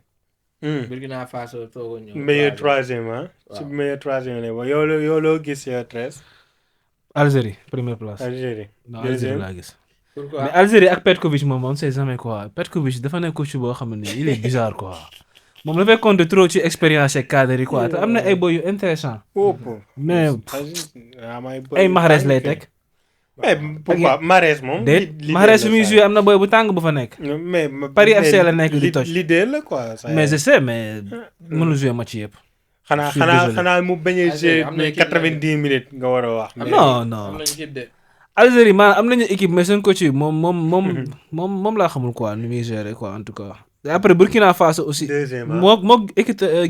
S3: Burkina Faso toogoon ñëw.
S4: meilleur troisième ah.
S3: waaw.
S4: ci meilleur troisième la ba yow loo gis yow 13.
S2: Algérie première place.
S4: Algérie.
S2: non Algérie
S4: deuxième.
S2: laa gis.
S3: pourquoi
S2: mais Algérie ak Petkovic moom on sait jamais quoi Petkovic dafa nekk coach boo xam ne il est bizarre quoi moom dafay compter trop ci expérience ak cadre yi quoi te am na ay boy yu intéressant mais ay Mahrez lay teg.
S4: mais pourquoi Mahrez moom.
S2: déet Mahrez su muy joué am na boy bu tàng bu fa nekk.
S4: mais
S2: Paris FC la nekk di toj.
S4: leader la quoi.
S2: mais je sais mais mënul jouer match yëpp.
S4: xanaa mu bañ a
S3: Algérie
S4: jouer
S3: am na
S4: mais
S3: équipe
S4: 90 minutes nga war a wax.
S2: non
S3: am
S2: non
S3: nañu équipe de.
S2: Algérie maanaam am nañu équipe mais seen coach yi moom laa xamul quoi nu muy gérer quoi en tout cas. après Burkina Faso aussi.
S4: deuxième
S2: moo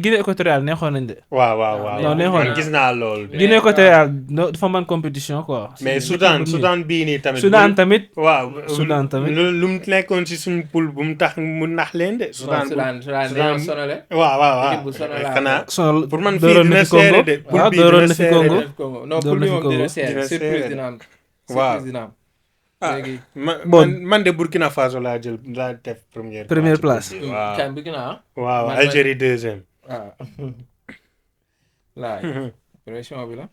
S2: Guinée équatoriale neexoon nañ de.
S4: waaw.
S2: non neexoon
S4: man gis naa loolu.
S2: Guinée équatoriale dafa man compétition quoi.
S4: mais Soudan bii nii tamit.
S2: Soudan tamit.
S4: waaw
S2: Soudan tamit.
S4: lu mu nekkoon ci suñu poule bu mu tax mu nax leen de.
S3: Soudan dañoo sonale.
S4: waaw
S3: équipe bu sonal laa
S4: xanaa.
S2: sonal
S4: pour man fii
S2: dooroon
S4: dina
S2: na fi Congo
S4: seere de.
S2: waaw dooroon na fi Congo.
S3: non
S2: Doon
S3: pour
S2: na
S3: lui
S2: fi
S3: moom
S2: Congo.
S3: dina seer
S4: Dina
S3: surprise
S4: seer.
S3: dina am.
S4: Waaw.
S3: surprise dina am. léegi
S4: man de Burkina Faso laa def première
S2: place.
S4: waaw
S3: kan Burkina ah.
S4: waaw
S3: man-
S4: Algérie deuxième.
S3: waaw. laay pression bi la.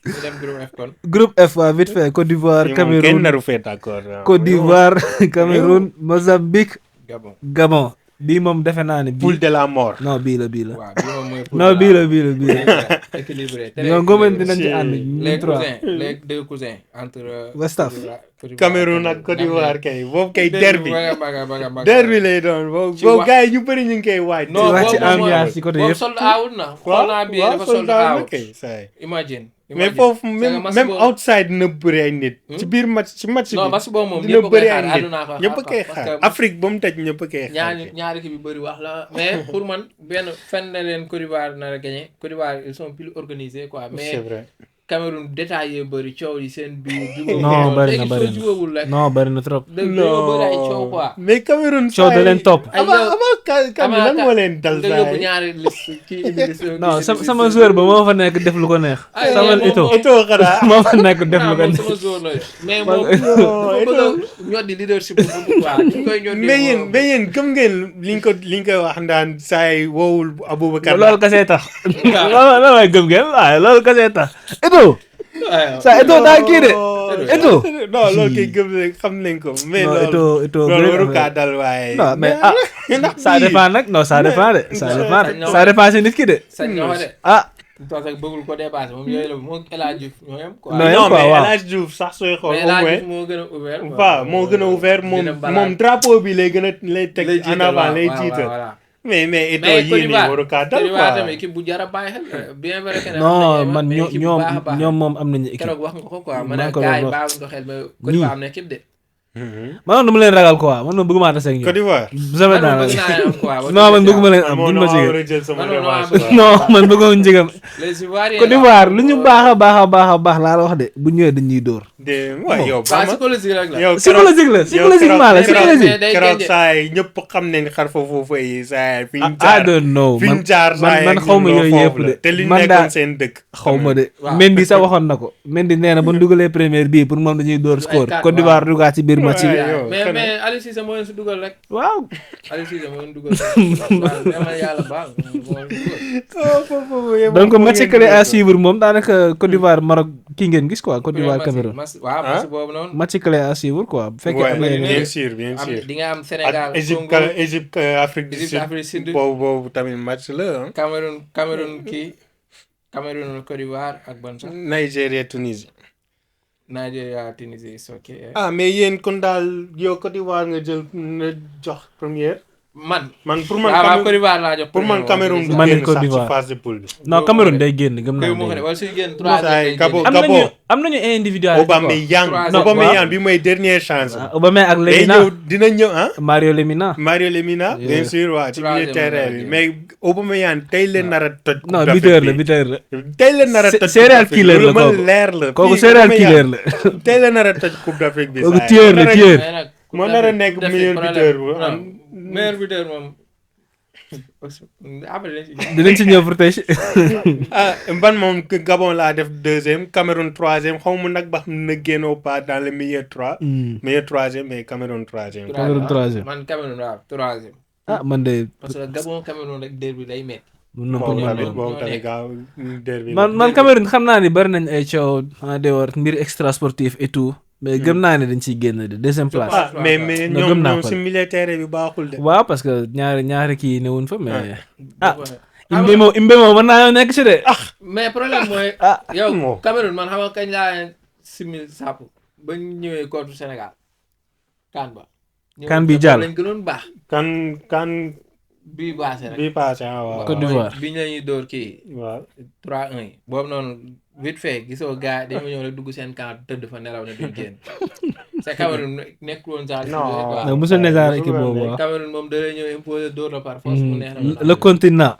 S3: ñu dem groupe F kon.
S2: groupe F waa vite fait Côte d'Ivoire
S4: Fii moom kenn
S2: Cameroun
S4: naru fee d'accord.
S2: Côte d'Ivoire Cameroun Mozambique
S3: Gabon.
S2: Gabon bii moom defe naa ne
S4: poule
S2: bii
S4: de la mort.
S2: non bii la
S3: waaw bii moom mooy.
S2: non bii la
S3: équilibré.
S2: ñoo ngóoban dinañ ci ànd
S3: les
S2: ñun trois
S3: cousins les deux cousins entre.
S2: West Ham.
S4: Cameroun ak Côte d'Ivoire kay boobu kay derby.
S3: derby
S4: derby lay doon
S3: Ci
S4: boobu
S3: wax-
S4: gars yi ñu bëri ñu ngi koy waaj.
S3: non
S2: wax ci
S3: boobu moom
S2: ambiance ci côté
S3: boobu
S2: yëpp.
S3: sold out na. xool naa bii dafa sold
S4: soldat na
S3: out.
S4: kay saa yi.
S3: imagine.
S4: mais foofu
S3: C'est que
S4: même
S3: match
S4: même
S3: boobu-
S4: outside dina bëri ay nit. ci biir match bi
S3: non parce que boobu moom
S4: dina
S3: ñëpp a koy
S4: bëri
S3: xaar
S4: ay nit
S3: àdduna ko
S4: ñëpp a koy
S3: parce
S4: xaar
S3: que
S4: Afrique ba mu tëj ñëpp a koy xaar.
S3: ñaari équipe yu bëri wax la mais pour man benn fenn na leen Côte d'Ivoire nar a gagné Côte d'Ivoire ils sont plus organisés quoi
S4: c'est
S3: mais
S4: vrai.
S3: Cameroun détaillé bëri coow yi seen biir.
S2: Non, bëri na,
S3: léegi
S2: bëri
S3: soo
S2: na.
S3: jubóowul rek.
S2: non bari na trop
S3: dañoo bëri ay coow quoi.
S4: mais Cameroun.
S2: coow da leen topp
S3: ay
S4: avant kan lan moo leen dal
S3: nga
S4: saa
S3: yóbbu
S4: yi.
S3: ñaari liste kii indi liste.
S2: non sama joueur ba moo fa nekk def lu ko neex
S3: Ay,
S2: Samuel
S3: moom-
S2: Eto'o
S4: Eto'o xanaa.
S2: moo fa nekk def lu ko
S3: moom
S2: neex
S3: sama zone la mais
S2: Man-
S3: moom dafa bëgg a ñoddi leadership bu bëgg quoi ñu koy ñoddi.
S4: mais yéen gëm ngeen liñ koy wax ndaan saa yi woowul Aboubacar.
S2: loolu kasee tax loolu waay gëm ngeen waaye loolu kasee tax Eto'o sa Eto'o daa kii de Eto'o
S4: non loolu kay gëm nañ xam nañ ko. mais
S2: non
S4: loolu
S2: Eto'o
S4: loolu waru kaa dal waaye.
S2: non mais ah
S4: ndax
S2: ça dépend nag non ça dépend de ça dépend de ça dépend si nit ki de
S3: sañ nga wax de.
S2: ah
S3: parce que bëggul ko dépassé moom yooyu la moom El Hadj Diouf ñoo yem quoi.
S2: Non,
S4: non
S2: quoi,
S4: mais
S2: waaw.
S4: El Hadj Diouf sax sooy xool
S3: mais
S4: au
S3: El Hadj
S4: moins.
S3: Diouf moo gën a ouvert.
S4: waaw moo gën a ouvert moom drapeau bi lay gën a lay teg en avant lay jiital. mais Eto'o
S3: mais Côte
S4: yii nii
S3: d'Ivoire
S4: waru kaa
S3: Côte
S4: dal
S3: d'Ivoire tamit
S4: quoi.
S3: équipe bu jar a bàyyi xel bien vrai que ne
S2: non man
S3: mais équipe bu baax a baax
S2: ñoom moom am nañu équipe
S3: keroog wax nga ko quoi
S2: maa
S3: man
S2: ko
S3: gars yi
S2: doon wax.
S3: bàyyiwuñ ko xel mais Côte d'Ivoire am na équipe de
S2: man dama leen ragal quoi man bëgguma tase ak
S4: Côte
S2: ñoom.
S4: d'Ivoire.
S2: jamais
S3: man
S2: naa
S3: bëgg naa am quoi.
S2: non man bëgguma leen am
S4: moo
S2: buñ
S4: na
S2: ma
S4: maa
S2: jege.
S4: war a jël sama
S3: Man non,
S4: revanche
S3: non,
S4: quoi.
S2: non man bëggoon jegam.
S3: les Ivoiriens
S2: Côte d'Ivoire lu ñu baax a baax laa la wax de bu ñëwee dañuy dóor.
S4: de waaw yow
S3: waaw psychologique rek la.
S4: yow
S2: psychologique la psychologiquement la
S3: keroog-
S2: psychologique.
S3: day
S4: keroog
S3: génne.
S4: saa yi ñëpp xam nañ xar foofu yi saa yi fi ñu
S2: I
S4: jaar
S2: don't know
S4: fi ñu jaar saa yi
S2: man
S4: ak
S2: xaw ma
S4: ñun
S2: yooyu
S4: loo
S2: yëpp
S4: foofu
S2: de
S4: la te li ñu
S2: man
S4: nekkoon
S2: daal
S4: seen dëkk
S2: xaw ma de.
S3: Waaw.
S2: Mendy sax waxoon na ko Mendy nee na bu ñu dugalee première bii pour moom dañuy dóor score
S3: quatre,
S2: Côte d'Ivoire dugaat ci biir match bi.
S4: Ouais. yow,
S3: mais
S4: xanaa.
S3: mais Aliou Cissé moo leen si dugal rek.
S2: waaw.
S3: Aliou Cissé moo leen dugal rek. waaw dama yàlla baal moo leen dugal.
S2: donc match clé à suivre moom daanaka Côte d'Ivoire Maroc kii ngeen gis quoi Côte d'Ivoire Cameroun.
S3: waaw match boobu noonu.
S2: match clé à suivre quoi bu fekkee am na
S4: Ouais,
S2: yeneen.
S4: bien sûr bien
S3: am
S4: sûr
S3: di nga am Sénégal
S4: ak Égypte
S3: Congo
S4: Égypte Afrique du
S3: Égypte
S4: Sud
S3: Afrique du Sud
S4: boobu tamit match la ah.
S3: Cameroun kii Cameroun Côte d'Ivoire ak ban sax
S4: Nigeria Tunisie.
S3: Nigeria Tunisie is ok.
S4: ah mais yéen kon daal yow Côte d'Ivoire nga jël nga jox première.
S3: man
S4: pour man
S3: waaw Côte d'Ivoire laa jox
S4: pour man Cameroun du
S2: Man
S4: génn
S2: Côte
S4: sax ci
S2: d'Ivoire.
S4: phase de poule bi.
S2: non Cameroun day génn gëm
S3: Kër moo ko
S2: naa
S3: ne
S2: ne.
S3: wala suy génn
S4: Moussa yi Gabon
S2: am nañu individualité quoi.
S4: Aubameyang
S3: Troisième.
S4: Aubameyang bi mooy dernière chance.
S2: Aubameyang ak
S4: day
S2: Lemina
S4: ñëw dina ñëw ah.
S2: Mario Lemina.
S4: Mario Lemina
S2: Yeah.
S4: bien sûr waa ci milieu
S3: Troisième
S4: terrain bi
S3: la
S4: mais Aubameyang tey la nar a toj.
S2: non
S4: Coupe
S2: buteur la
S4: d'Afrique bi.
S2: buteur la.
S4: tey la nar a toj.
S2: Serial
S4: Coupe d'Afrique
S2: killer
S4: bi.
S2: la
S4: lu ma
S2: kooku.
S4: leer la.
S2: kooku
S4: Fii
S2: serial
S4: Aubameyang
S2: killer la.
S4: tey la nar a toj Coupe d'Afrique bi.
S2: kooku
S4: saa yi.
S2: tueur la tueur.
S3: mais nag
S4: moo nar a nekk meilleur buteur bu am.
S3: meilleur buteur moom après dañ si
S2: dinañ si ñëw pour tey.
S4: ah ban moom Gabon laa def deuxième Cameroun troisième xaw ma nag ba xam na génn ou pas dans le meilleur trois. meilleur troisième mais Cameroun troisième.
S2: Cameroun troisième.
S3: man Cameroun waaw troisième
S2: ah man de.
S3: parce que Gabon Cameroun rek derby lay métti.
S2: mun na ko
S4: boobu
S3: ñoo
S4: tamit
S3: nekk.
S4: boobu tamit gaaw derby
S2: man Cameroun xam naa ni bari nañ ay coow en dehors mbir extra sportif et tout mais gëm naa ne dañ ciy génn de deuxième place.
S4: ah mais
S2: Non, gëm naa
S4: ñoom
S2: ko
S4: si
S2: de.
S4: militaire bi baaxul de.
S2: waaw parce que ñaari kii newuñ fa mais. ah
S3: Xam
S2: Imbe moom mën naa nekk ci de.
S3: mais problème mooy.
S2: ah
S3: yow
S4: moo.
S3: Cameroun man xam nga kañ laa leen simil sàpp ba ñu ñëwee contre Sénégal kan ba.
S2: Kan bi jàll.
S3: lañ gënoon baax.
S4: kan
S3: bii baase rek.
S4: bii passé ah waaw.
S2: Côte d'Ivoire.
S3: bi ñu la ñuy dóor kii
S4: waaw
S3: 3-1 yi boobu noonu vite fait gisoo gars yi dañoo ñëw rek dugg seen camp tëdd fa nelaw na duñ génn c'est Cameroun nekkul woon genre.
S4: Non.
S2: non mosul ne genre équipe boobu waaw.
S3: Cameroun moom da lay ñëw imposer dóor la par force mu neex na
S2: le continent.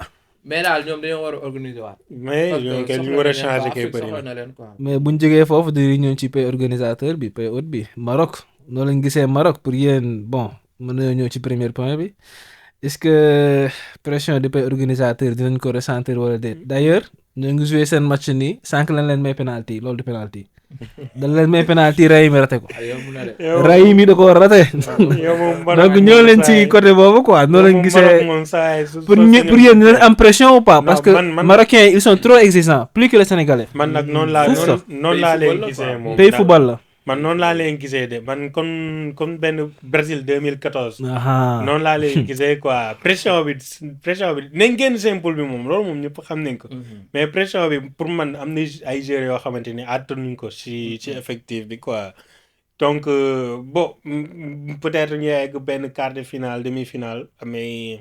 S3: mais daal ñoom dañoo war a organiser waat.
S4: mais ñoom kenn ñu war a changer kay bëri
S3: soxla
S4: na.
S3: na leen quoi.
S2: mais buñ jógee foofu di ñëw ci pays organisateur bi pays hôte bi Maroc noonu lañ gisee Maroc pour yéen bon mën nañoo ñëw ci premier point bi est-ce que pression du pays organisateur dinañ ko ressentir wala déet d'ailleurs ñoo ngi joué seen match nii sànq lañ leen may penalty loolu du penalty dañ leen may penalty Raimi raté ko
S3: yow mun na de.
S2: Raimi da ko raté
S4: yow moom
S2: donc ñëw leen ci côté boobu quoi noonu lañ gisee
S4: moom saa
S2: pour yéen dinañ am pression ou pas parce que
S4: man-
S2: Marocains ils sont trop exigeants plus que les Sénégalais
S4: man nag noonu laa
S2: Fou sax.
S4: noonu laa
S3: Pays
S4: leen
S3: football la
S4: gisee
S3: quoi.
S4: moom
S2: pays
S4: daal.
S2: football la
S4: man noonu laa leen gisee de man comme benn Brésil 2014
S2: aha
S4: noonu laa leen gisee quoi pression bi nañ génn seen poule bi moom loolu moom ñëpp xam nañ ko mais pression bi pour man am na ay joueurs yoo xamante ni attanuñ ko ci effectif bi quoi donc bon peut-être ñu yegg benn quart de finale demi-finale mais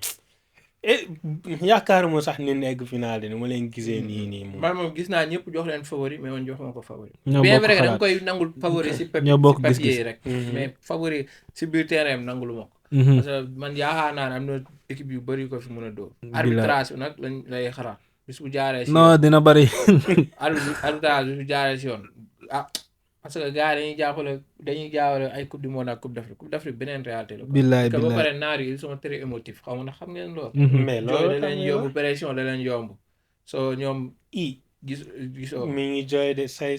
S4: yaakaaruma sax ni egg finale de ni ma leen gisee nii moom.
S3: man moom gis naa ñëpp jox leen favori mais man jox ma ko favori.
S2: ñoo
S3: bien
S2: bokk
S3: vrai que da nga
S2: xalaat.
S3: koy nangul favori si
S2: ñoo bokk
S3: papier
S2: gis-gis.
S3: yi rek. mais favori si biir terrain am nangulu ma ko.
S2: Mhm.
S3: parce que man yaakaar naa ne am na équipe yu bëri yu ko fi mën a dóor. arbitrage bi nag lañ lay xalaat bis bu jaaree si
S2: non dina bari
S3: arbitrage bi su jaaree si yoon ah parce que gars yi dañuy jaawale ay coupe du monde ak coupe d'Afrique beneen réalité la.
S2: billaay
S3: que ba
S2: billaay
S3: pare naar yi ils sont très émotifs xaw ma na xam ngeen loolu.
S2: Mhm.
S4: mais
S3: jooy
S4: loolu
S3: da leen yomb pression da leen yomb soo ñoom gisoo.
S4: mi ngi jooy de say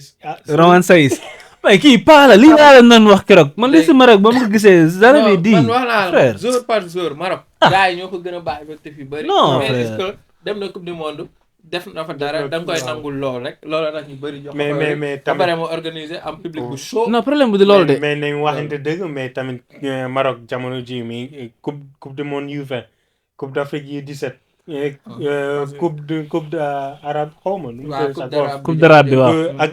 S2: Roman Saïs mais kii paa la lii laa leen doon wax keroog man li si Maroc ba ma ko gisee zarabi di
S3: man wax naa la
S2: frère
S3: jour par jour Maroc. gars yi ñoo ko gën a baax effectif yu bëri.
S2: Non,
S3: mais
S2: frère.
S3: est-ce que dem na coupe du monde def na fa dara da nga koy nangul lool rek loolu nag ñu bëri jox ko
S4: mais
S3: ba
S4: tamit
S3: pare mu organiser am public bu chaud.
S2: non problème bu di loolu de
S4: mais nañ waxante dëgg mais tamit Maroc jamono ji mi coupe du monde U20 coupe d'Afrique U17 coupe de arabe xaw ma nu mu
S3: waaw
S4: tudd sax
S3: coupe d'Arabe
S2: coupe d'Arabe bi waaw
S4: ak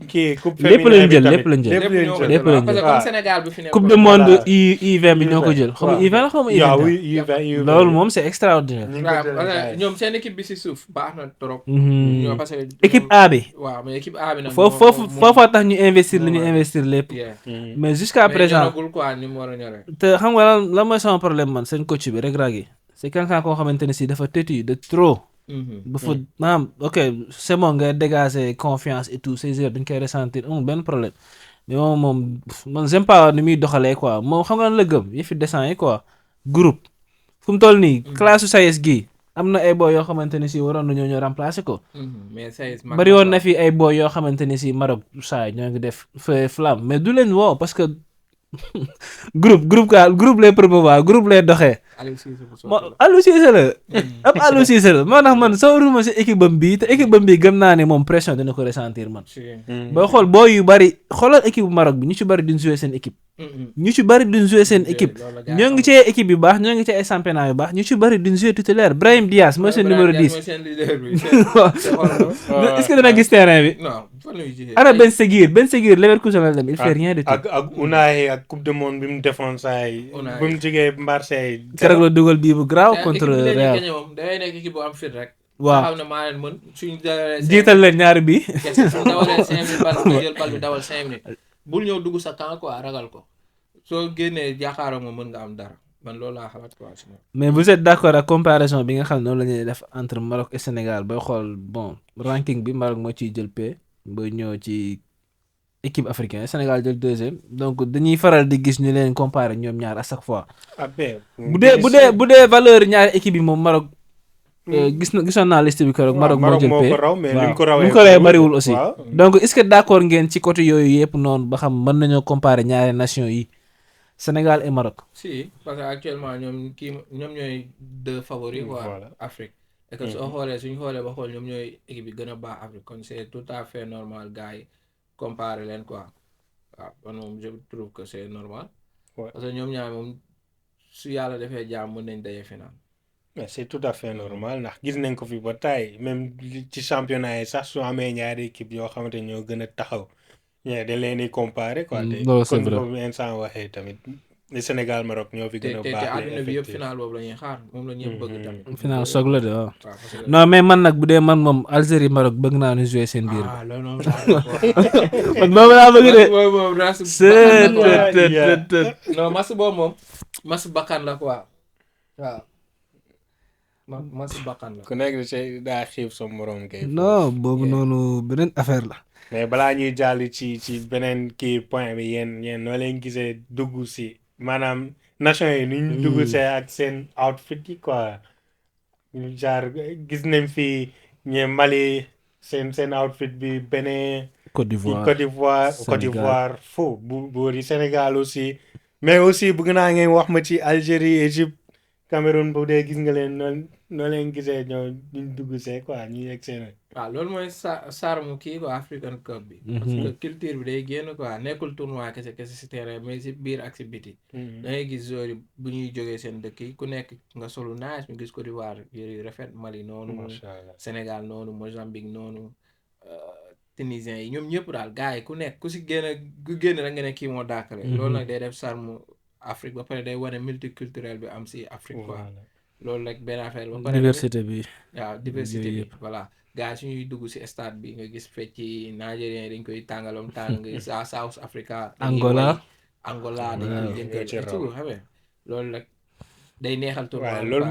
S4: kii coupe
S2: Lépp
S4: féminin
S2: lañ
S4: bi
S2: jël,
S4: tamit.
S2: lépp lañ jël.
S3: lépp
S4: lañ
S3: ñoo ko
S4: jël.
S3: jël
S2: lépp lañ
S3: parce que
S2: jël.
S3: comme
S4: waaw.
S3: Sénégal bi fi nekk
S2: coupe du monde
S4: Voilà.
S2: U20 bi ñoo ko jël xaw ma
S4: waaw.
S2: U20 la xaw ma
S4: waaw
S2: U21
S4: U20
S2: loolu moom c'est extraordinaire.
S4: ñu ngi
S3: waaw
S4: ko
S3: parce
S4: jëlee
S3: que ñoom seen équipe bi si suuf baax na trop.
S2: Mhm.
S3: ñoo parce que
S2: équipe A bi
S3: waaw mais équipe A bi nag.
S2: foofa tax ñu investir li ñu
S3: moo-
S2: investir lépp
S3: yeah.
S2: mais jusqu'à
S3: mais
S2: présent
S3: ñoragul quoi ni mu war a ñoree.
S2: te xam nga lan mooy sama problème man seen coach bi rek Ragui c'est quelqu'un koo xamante ne si dafa têtu de trop. ba fa maanaam ok c'est bon nga dégager confiance et tout ces heures dañ koy ressentir amul benn problème mais moom man j'aime pas ni muy doxalee quoi moom xam nga lan la gëm yëfi descend yi quoi groupe fu mu toll nii classe su SAES gii am na ay boy yoo xamante ne si waroon nañoo ñëw remplacer ko
S3: mais SAES
S2: bari woon na fi ay boy yoo xamante ne si Maroc saa ñoo ngi def flamme mais du leen woo parce que groupe lay promouvoir groupe lay doxee. Aliou Cissé la ab Aliou Cissé la moo tax man soo ruma si équipe bam bii te équipe bam bii gëm naa ne moom pression dina ko ressentir man. booy xool booy yu bari xoolal équipe bu Maroc bi ñu ci bari duñ jouer seen équipe. ñu ci bari duñ jouer seen équipe ñoo ngi ci équipe yu baax ñoo ngi ci ay championnat yu baax ñu ci bari duñ jouer titulaire Brahim Diaz mooy seen numéro 10. Est-ce que dana gis terrain bi. ana Ben Seguir Leverkusen la dem il fait rien de tout.
S4: ak Unai ak coupe du monde bi mu defoon saa yi. bi mu jógee Marseille.
S2: keroog la dugal bii bu grave contre Real.
S3: dangay nekk équipe bu am fit rek.
S2: waaw
S3: xam ne maa leen mën suñu
S2: jiital leen ñaari bi.
S3: suñu dawalee 5 minutes bal nga jël bal bi dawal 5 minutes bul ñëw dugg sa camp quoi ragal ko soo génnee jàkkaaroo moom mën nga am dara man loolu laa xalaat quoi.
S2: mais vous êtes d'accord ak comparaison bi nga xam ne noonu la ñuy def entre Maroc et Sénégal booy xool bon ranking bi Maroc moo ciy jël P booy ñëw ci équipe africaine Sénégal jël deuxième donc dañuy faral di gis ñu leen comparer ñoom ñaar à chaque fois. bu dee valeur ñaari équipe yi moom Maroc. gisoon naa liste bi keroog Maroc moo jël P
S4: waaw mais li mu ko
S2: rawee bariwul aussi. donc est-ce que d'accord ngeen ci côté yooyu yëpp noonu ba xam mën nañoo comparer ñaari nations yi Sénégal et Maroc.
S3: si parce que actuellement ñoom ñooy deux favoris quoi Afrique. et que soo xoolee suñu xoolee ba xool ñoom ñooy équipe yi gën a baax Afrique kon c'est tout à fait normal gars yi comparer leen quoi waaw man moom je trouve que c'est normal. parce que ñoom ñaar moom su yàlla defee jàmm mën nañ daje final.
S4: mais c'est tout à fait normal ndax gis nañ ko fi ba tey même ci championnat yi sax su amee ñaari équipe yoo xamante ñoo gën a taxaw ñee dañ leen di comparer quoi.
S2: loolu c'est vrai
S4: comme comme instant waxee tamit Sénégal Maroc ñoo fi gën a baax.
S3: te àdduna bi yëpp final boobu la ñuy xaar moom la ñuy bëgg tamit.
S2: final soog la de waaw. non mais man nag bu dee man moom Algérie Maroc bëgg naa ñu jouer seen biir.
S3: loolu moom
S2: man boobu laa bëgg de.
S3: non mas boobu moom mas bakkan la quoi waaw. mas bakkan la.
S4: ku nekk daa xiif sa morom kay.
S2: non boobu noonu beneen affaire la.
S4: mais balaa ñuy jàll ci beneen kii point bi yéen noo leen gisee dugg si maanaam nation yi nu ñu dugg see ak seen outfit yi quoi genre gis nañ fi ñe Mali seen outfit bi Bénin. Côte d'Ivoire fo bu di Sénégal aussi mais aussi bëgg naa ngeen wax ma ci Algérie Égypte Cameroun bu dee gis nga leen noo leen gisee ñoo ñu dugg see quoi ñu yegg seen.
S3: waaw loolu mooy sarmu kii quoi African Cup bi. parce que culture bi day génn quoi nekkul tournoi kese si terrain mais si biir ak si biti. da ngay gis joueurs yi bu ñuy jógee seen dëkk yi ku nekk nga solu naaj ñu gis Côte d'Ivoire yëre rafet Mali noonu. Sénégal noonu Mozambique noonu. Tunisiens yi ñoom ñëpp daal gars yi ku nekk ku si génn rek nga ne kii moo dàkkale. loolu nag day def sarmu Afrique ba pare day wane multiculturel bi am si Afrique quoi. loolu rek benn affaire ba pare
S2: diversité bi.
S3: waaw diversité bi voilà. gars yi suñuy dugg ci stade bi nga gis fecc Nigériens yi dañ koy tàngalom tàng nga South Africa Angola dañuy jënkal tout xamee loolu nag day neexal tournoi loolu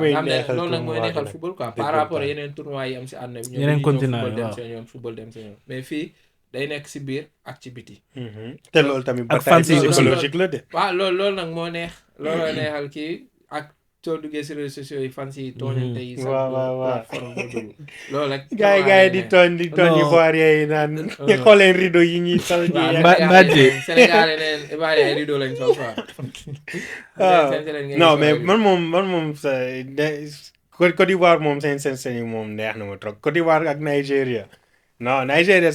S3: nag mooy neexal football quoi par rapport yeneen tournoi yi am ci àdduna bi
S2: yeneen continent
S3: ñoom football dem seen yoon mais fii day nekk ci biir ak ci biti
S4: te loolu tamit bataille psychologique la de
S3: waaw loolu nag moo neex looloo neexal kii ak soo duggee si réseaux sociaux yi fan si tooñante yi sax plateforme boo dugg loolu rek
S4: gars yi di tooñ Ivoirien yi naan xooleen rideau yi ñuy sol
S3: Sénégal yi neen Ivoirien ay rideau lañ sol quoi
S4: non mais man moom sa Côte d'Ivoire moom seen yi moom neex na ma trop Côte d'Ivoire ak Nigeria non Nigeria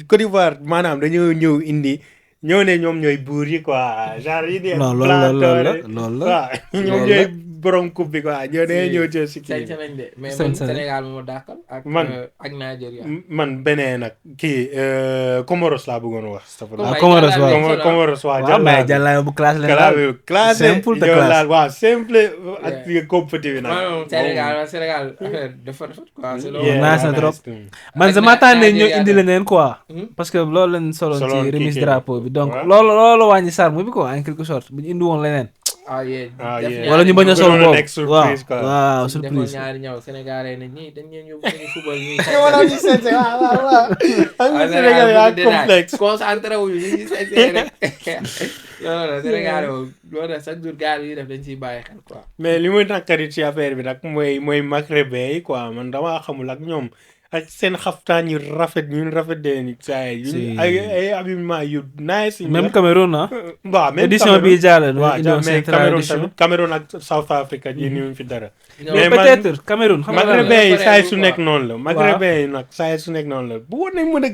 S4: Côte d'Ivoire maanaam dañoo ñëw ne ñoom ñooy buur yi quoi genre yi di
S2: non loolu la
S4: waaw ñoom ñooy borom coupe bi quoi ñoo nee ñoo jël si kii
S3: sañ nañ de mais
S2: Sañ
S3: man
S2: sañ.
S3: Sénégal moo dàqal ak
S4: Man.
S3: ak Nigeria.
S4: man beneen nag kii Comoros laa bëggoon wax
S2: Ah, Comoros, waaw.
S4: Comoros waaw
S2: waaw mais jàllale bu classe leen
S4: kala
S2: daal.
S4: bi classe
S2: Simple te
S4: yow
S2: classe.
S4: laal waaw simple ak compétitif nag
S3: man Sénégal affaire dafa quoi c'est
S2: Yeah. nice na trop.
S4: too.
S2: man
S3: Ak
S2: sama tànn ñoo
S3: Nigeria
S2: indi leneen quoi.
S3: Mhm.
S2: parce que loolu lañ soloon
S4: Soloon
S2: ci
S4: kii
S2: remise
S4: kii
S2: drapeau bi donc
S4: waaw.
S2: loolu wàññi sarme bi quoi en quelque sorte bu ñu indi woon leneen.
S3: ah yeah.
S4: Ah,
S3: def
S4: yeah.
S3: ñaari
S2: wala ñu bañ a
S3: ñaw.
S2: sol
S4: Gënoon a
S2: boobu
S4: nekk surprise, quoi.
S2: waaw
S3: defoon
S2: surprise.
S3: ñaari ñaw Sénégalais nañ ñii dañ leen yóbbu suñu football ñuy
S4: wala ñu seet waaw waaw waaw xam nga Sénégal yaa complexe
S3: concentré wuñu ñu ngi seet rek loolu la Sénégal moom loolu la chaque jour gars yi def dañ ciy bàyyi xel quoi.
S4: mais li muy nakari ci affaire bi nag mooy maghrébin yi quoi man damaa xamul ak ñoom ak seen xaftaan yu rafet ñun rafet dee ni saa yi
S2: Si.
S4: ay habillement yu nice yi
S2: même Cameroun ah.
S4: waaw même
S2: édition bii jàll
S4: waaw
S2: indi woon
S4: mais
S2: seen
S4: Cameroun
S2: tradition.
S4: tamit Cameroun ak South Africa ji ñu fi dara
S3: ñoom
S2: mais
S4: man-
S2: peut-être Cameroun xam nga lan la.
S4: maghrébin yi
S3: pare
S4: saa
S3: bu
S4: su
S3: quoi.
S4: nekk noonu la maghrébin yi nag saa su nekk noonu la bu woon nañ mën a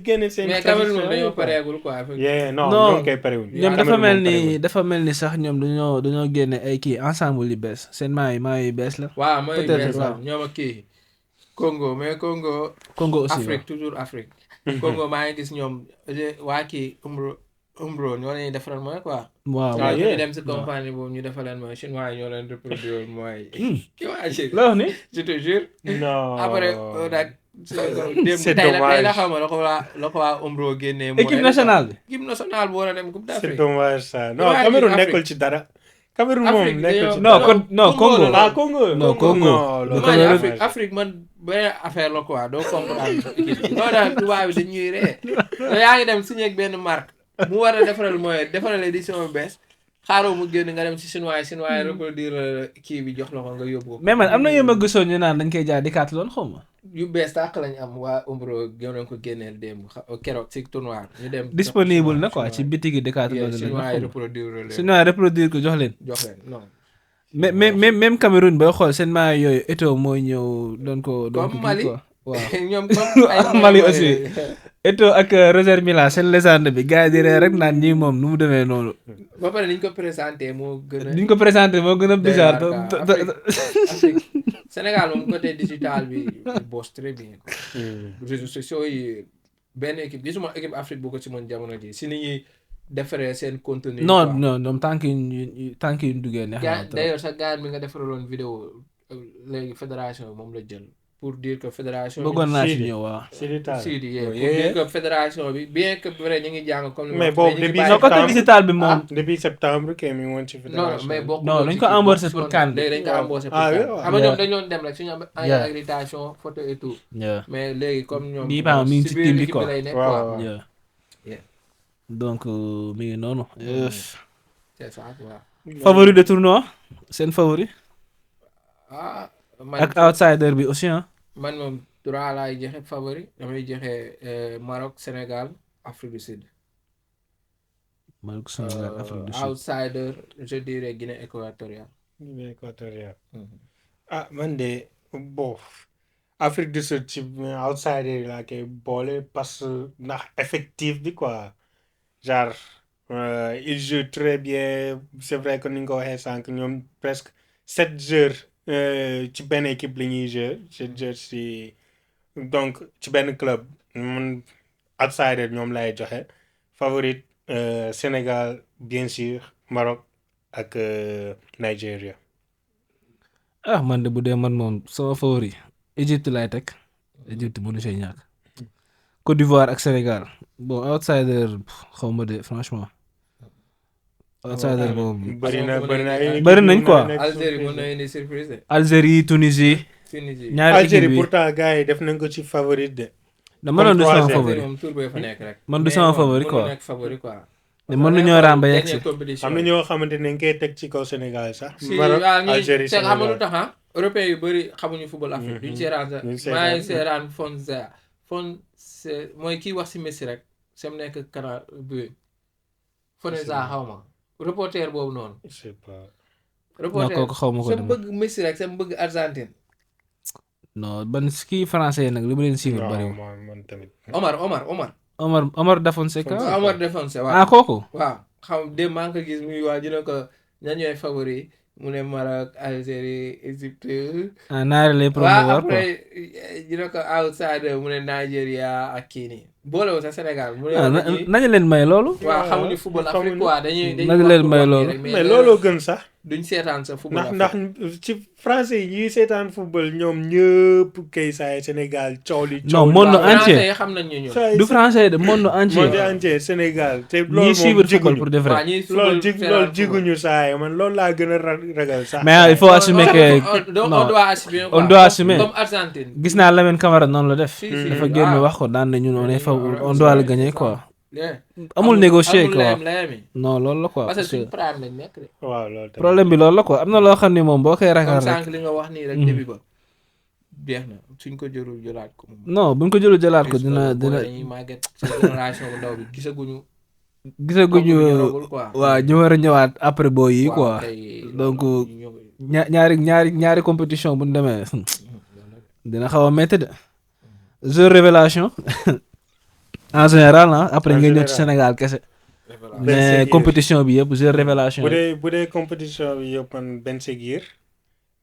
S4: génne seen
S3: mais Cameroun
S4: tradition
S3: moom dañoo
S4: yi quoi.
S3: pareegul quoi.
S4: Yeah, non
S2: Non.
S4: ñoom koy parewuñ
S2: ñoom dafa
S4: Cameroun
S2: mel
S4: moom parewuñ.
S2: ni dafa mel ni sax ñoom dañoo génne ay kii ensemble yu bees seen maa yu bees la.
S3: waaw mooy
S2: Peut-être,
S3: bees
S2: waaw.
S3: waaw ñoom ak kii Congo mais Congo.
S2: Congo aussi
S3: Afrique toujours Afrique. Congo maa ngi gis ñoom waa kii Umbro ñoo leen defaral mooy quoi.
S2: waaw.
S4: Ah,
S3: ñu
S4: yeah.
S3: dem si compagnie boobu ñu defaral mooy chinois yi ñoo leen reproduire mooy. ki waa ji
S2: la wax ni.
S3: je te jure.
S4: non
S3: après nag démb
S4: C'est
S3: tey la
S4: dommage.
S3: xaw ma la ko waa Umbro génnee. mooy
S2: équipe nationale bi.
S3: équipe nationale bu war a dem Coupe
S4: c'est
S3: d'Afrique.
S4: dommage ça non
S3: Afrique,
S4: Cameroun
S3: Afrique.
S4: nekkul ci dara Cameroun
S3: Afrique
S4: moom nekkul ci
S2: non
S4: dara
S2: kon non Congo.
S3: la.
S4: ah Congo
S2: Non, Congo.
S4: loolu
S3: man
S2: Cameroun-
S3: Afrique Afrique man beneen affaire la quoi doo comprendre équipe loolu daal tubaab bi dañuy ree yaa ngi dem signé ak benn marque mu war a defaral édition bu bees xaaroo mu génn nga dem ci chinois yi reproduire kii bi jox la ko nga yóbbu ko.
S2: mais man am na yu ma gisoon ñu naan dañ koy jaay di Decathlon xaw ma.
S3: yu bees tàq lañ am waa Umbro gën nañ ko génneel démb keroog ci tournoi ñu dem.
S2: disponible na quoi ci bitigi Decathlon la
S3: chinois yi
S2: ñu.
S3: reproduire leen
S2: sinon reproduire ko jox leen.
S3: jox leen non.
S2: mais même Cameroun booy xool seen maa yooyu Eto'o mooy ñëw doon ko.
S3: Comme Mali.
S2: quoi waaw.
S3: ñoom comme ay
S2: Mali aussi. Eto'o ak Roger Milla seen légende bi gars yi di ree rek naan ñii moom nu mu demee noonu.
S3: ba pare niñ ko présenté moo gën a.
S2: ni ñu ko présenté moo gën a bizarre.
S3: Afrique Sénégal moom côté digital bi il bosse très bien quoi. réseaux sociaux yi benn équipe gisuma équipe Afrique bu ko ci mën jamono ji si ni ñuy defaree seen contenu.
S2: non non ñoom tànk yu ñu duggee neex na trop.
S3: d'ailleurs sax gars bi nga defaraloon vidéo léegi fédération bi moom la jël pour dire que fédération bi.
S2: bëggoon naa ci
S4: Sidi.
S2: ñëw waaw.
S4: Sidi Tall.
S3: Sidi
S4: Oh,
S3: pour
S4: yeah.
S3: dire que fédération bi bien que vrai ñu ngi jàng comme.
S4: Mais boobu depuis
S2: non côté digital bi moom.
S4: depuis septembre kay mi ngi woon ci
S3: non
S4: fédération
S3: mais bokk
S2: Non, dañ ko embauché pour CAN bi.
S3: léegi dañ ko embauché pour
S4: Ah,
S3: CAN
S4: oui, waaw.
S3: xam nga ñoom
S2: Yeah.
S3: dañu doon dem rek suñu am ay
S2: Yeah.
S3: accréditation photo et tout
S2: yeah.
S3: mais léegi comme ñoom
S2: Bii paa mi ngi ci
S3: biir
S2: team bi
S3: équipe
S2: quoi.
S3: lay nekk
S4: Waaw,
S3: quoi
S4: waaw.
S2: yeah.
S3: Yeah.
S2: donc mi ngi noonu.
S3: c'est ça quoi
S2: favori de tournoi seen favori.
S3: ah man
S2: ak outsider bi aussi ah.
S3: man moom trois laay joxe favori damay joxe Maroc Sénégal Afrique du Sud
S2: Maroc Sénégal Afrique du Sud.
S3: outsider je dirais Guinée équatoriale
S4: Guinée équatoriale. ah man de bon Afrique du Sud ci outsider yi laa koy boole parce que ndax effectif bi quoi genre il joue très bien c'est vrai que ni nga ko waxee sànq ñoom presque 7 joueurs ci benn équipe la ñuy jouer 7 joueurs ci donc ci benn club man outsider ñoom lay joxe favorite Sénégal bien sûr Maroc ak Nigeria.
S2: ah man de bu dee man moom sama favori Égypte laay teg Égypte mënu see ñàkk Côte d'Ivoire ak Sénégal bon outsider xaw ma de franchement outsider boobu bëri nañ quoi.
S3: Algérie mën na indi surprise de
S2: Algérie Tunisie
S3: Tunisie
S2: ñaari équipe
S4: Algérie
S2: bi
S4: pourtant gars yi def nañ ko ci favorite de.
S2: dama doon du sama
S4: troisième.
S2: favori
S3: moom tur bee fa nekk rek
S2: Man du sama favori quoi.
S3: mën na nekk favori quoi
S2: mais mën nañoo ràmba yegg si.
S4: am na ñoo xamante ne dañ koy teg ci kaw Sénégal sax.
S3: si
S4: Maroc
S3: waaw ñi
S4: Algérie
S3: c'est xam nga lu
S4: Sénégal.
S3: tax ah européens yu bëri xamuñu football Afrique duñ seeraan sax
S4: duñ seeraan.
S3: maa ngi seeraan Fonza mooy kii wax si Messi rek sam nekk canal bi Fonza xaw ma reporter boobu noonu
S4: je sais pas.
S2: non
S3: reporter
S2: kooku xaw ma ko
S3: sam
S2: dem
S3: bëgg Messi rek sam bëgg Argentine
S2: non ban kii français yi nag li ma leen suivre
S4: non
S2: bëriwul
S4: man tamit.
S2: Omar Da Fonseca
S3: Omar Defonse waaw
S2: ah kooku
S3: waaw xam démb maa ngi ko gis muy waa ñu ne ko ña ñooy favori mu ne Maroc Algérie Égypte.
S2: ah naari lay
S3: waaw
S2: promouvoir quoi.
S3: après ñu ne ko outsider mu ne Nigeria ak kii nii boolewul sa Sénégal mu ne
S2: ah
S3: yow dañuy
S2: nañu leen may loolu.
S3: waaw xamuñu football Afrique
S4: xamuñu.
S3: quoi dañuy
S2: nañu
S3: wax
S2: leen
S3: pour
S2: may
S3: wax nii
S2: loolu.
S3: rek,
S4: mais looloo gën sax
S3: duñ seetaan sa football
S4: ndax ci français yi ñuy seetaan football ñoom ñëpp kay saay Sénégal coow li.
S2: Non,
S4: coow li
S2: monde
S4: waaw.
S2: entier.
S3: français yi xam nañ ñu ñun.
S4: Saay
S2: du français de monde
S4: monde
S2: entier.
S4: entier Sénégal te
S2: ñiy
S4: loolu
S2: suivre
S4: moom
S2: football
S4: jiguñu
S2: pour de
S3: waaw
S2: vrai.
S3: ñuy
S4: loolu
S3: football
S4: loolu jiguñu saay man loolu laa gën a ragal sax.
S2: mais il faut assumer que
S3: on
S2: non
S3: doit assumer
S2: on
S3: quoi.
S2: doit assumer.
S3: comme Argentine.
S2: gis naa Lamine Camara noonu la def.
S3: Si, si,
S2: dafa
S3: si,
S2: génn
S3: waaw.
S2: wax ko daan na ñun on est fa
S3: Ouais,
S2: on doit le
S3: c'est
S2: gagner
S3: ça.
S2: quoi.
S3: Yeah.
S2: amul négocier quoi.
S3: amul layam
S2: non loolu la quoi
S3: parce que
S2: parce que
S3: suñ prime lañ nekk de.
S4: waaw loolu tamit.
S2: problème bi loolu la quoi am na loo xam ne moom boo koy ragal
S3: comme
S2: rek.
S3: sànq li nga wax nii rek
S2: Mhm.
S3: début ba. jeex na suñ ko jëlul jëlaat ko moom.
S2: non buñ ko jëlu jëlaat ko
S3: Gis
S2: dina
S3: nga
S2: dina
S3: dañuy màgget sa génération bu ndaw bi gisaguñu.
S2: gisaguñu
S3: ñoragul quoi.
S2: waa ñu war a ñëwaat après boo yi quoi
S3: waaw, kay,
S2: donc
S3: ñu-
S2: ñaari compétition bu ñu demee dina xaw a métti de jeu révélation en général ah après
S4: En
S2: nga ñëw ci
S4: général.
S2: Sénégal kese
S3: Voilà.
S4: Ben
S2: mais
S4: Seguir.
S2: compétition bi yëpp jeu révélation
S4: bu dee compétition bi yëpp man Ben Seguir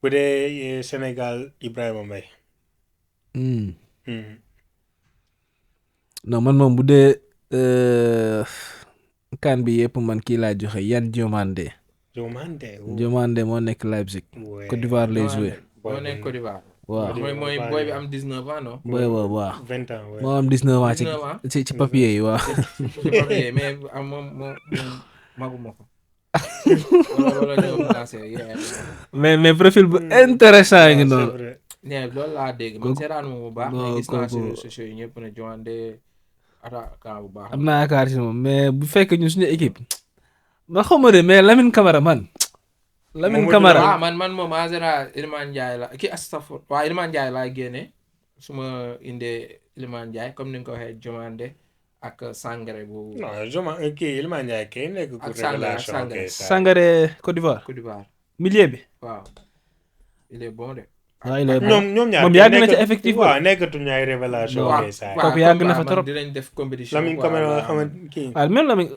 S4: bu dee Sénégal Ibrahima Mbaye.
S2: Hmm.
S4: Mhm.
S2: non man moom bu dee kan bi yëpp man kii laa joxe Yan Diomandé
S4: Diomandé.
S2: Diomandé moo nekk Leipzig
S4: Ouais.
S2: Côte d'Ivoire lay joué
S3: moo nekk Côte d'Ivoire.
S2: waaw
S3: mooy booy bi am 19 ans non.
S2: booy boobu waaw
S4: 20 ans ouais.
S2: moo am 19 ans
S3: 19 ans.
S2: ci papier yi waaw
S3: ci papier mais am moom maguma ko. wala ñoom lancé yeah.
S2: mais profil bu intéressant yi ngi
S4: C'est
S2: noonu
S4: vrai.
S3: nee loolu laa dégg man
S2: Kooku-
S3: seetaan moom bu baax.
S2: non,
S3: mais gis naa
S2: kooku-
S3: sur sociaux yi ñëpp ne Diomandé attaquant bu baax.
S2: am naa yaakaar ci moom mais bu fekkee ñun suñu équipe ma xaw ma de mais Lamine Camara man Lamine
S4: Moom
S2: Camara
S3: waaw man moom en général Iliman Ndiaye la kii astafur waaw Iliman Ndiaye laa génne su ma indee Iliman Ndiaye comme ni nga ko waxee Diomandé ak Sangaré bu
S4: non kii Iliman Ndiaye kay nekk ku
S3: Ak Sangaré,
S4: révélation
S3: Sangaré.
S4: kay saa.
S2: Sangaré Côte d'Ivoire
S3: Côte d'Ivoire
S2: milieu bi
S3: waaw il est bon de.
S2: waaw il est bon.
S4: ñoom ñaar
S2: moom
S4: kay
S2: yàgg na ci
S4: nekk-
S2: effectif
S4: waaw nekkatuñu ay révélation
S2: waaw.
S4: kay saa.
S2: Kooku yàgg na fa
S3: man
S2: trop.
S3: dinañ def compétition.
S4: Lamine
S3: quoi,
S4: Camara nga
S3: waaw.
S4: xamante kii.
S2: waaw même Lamine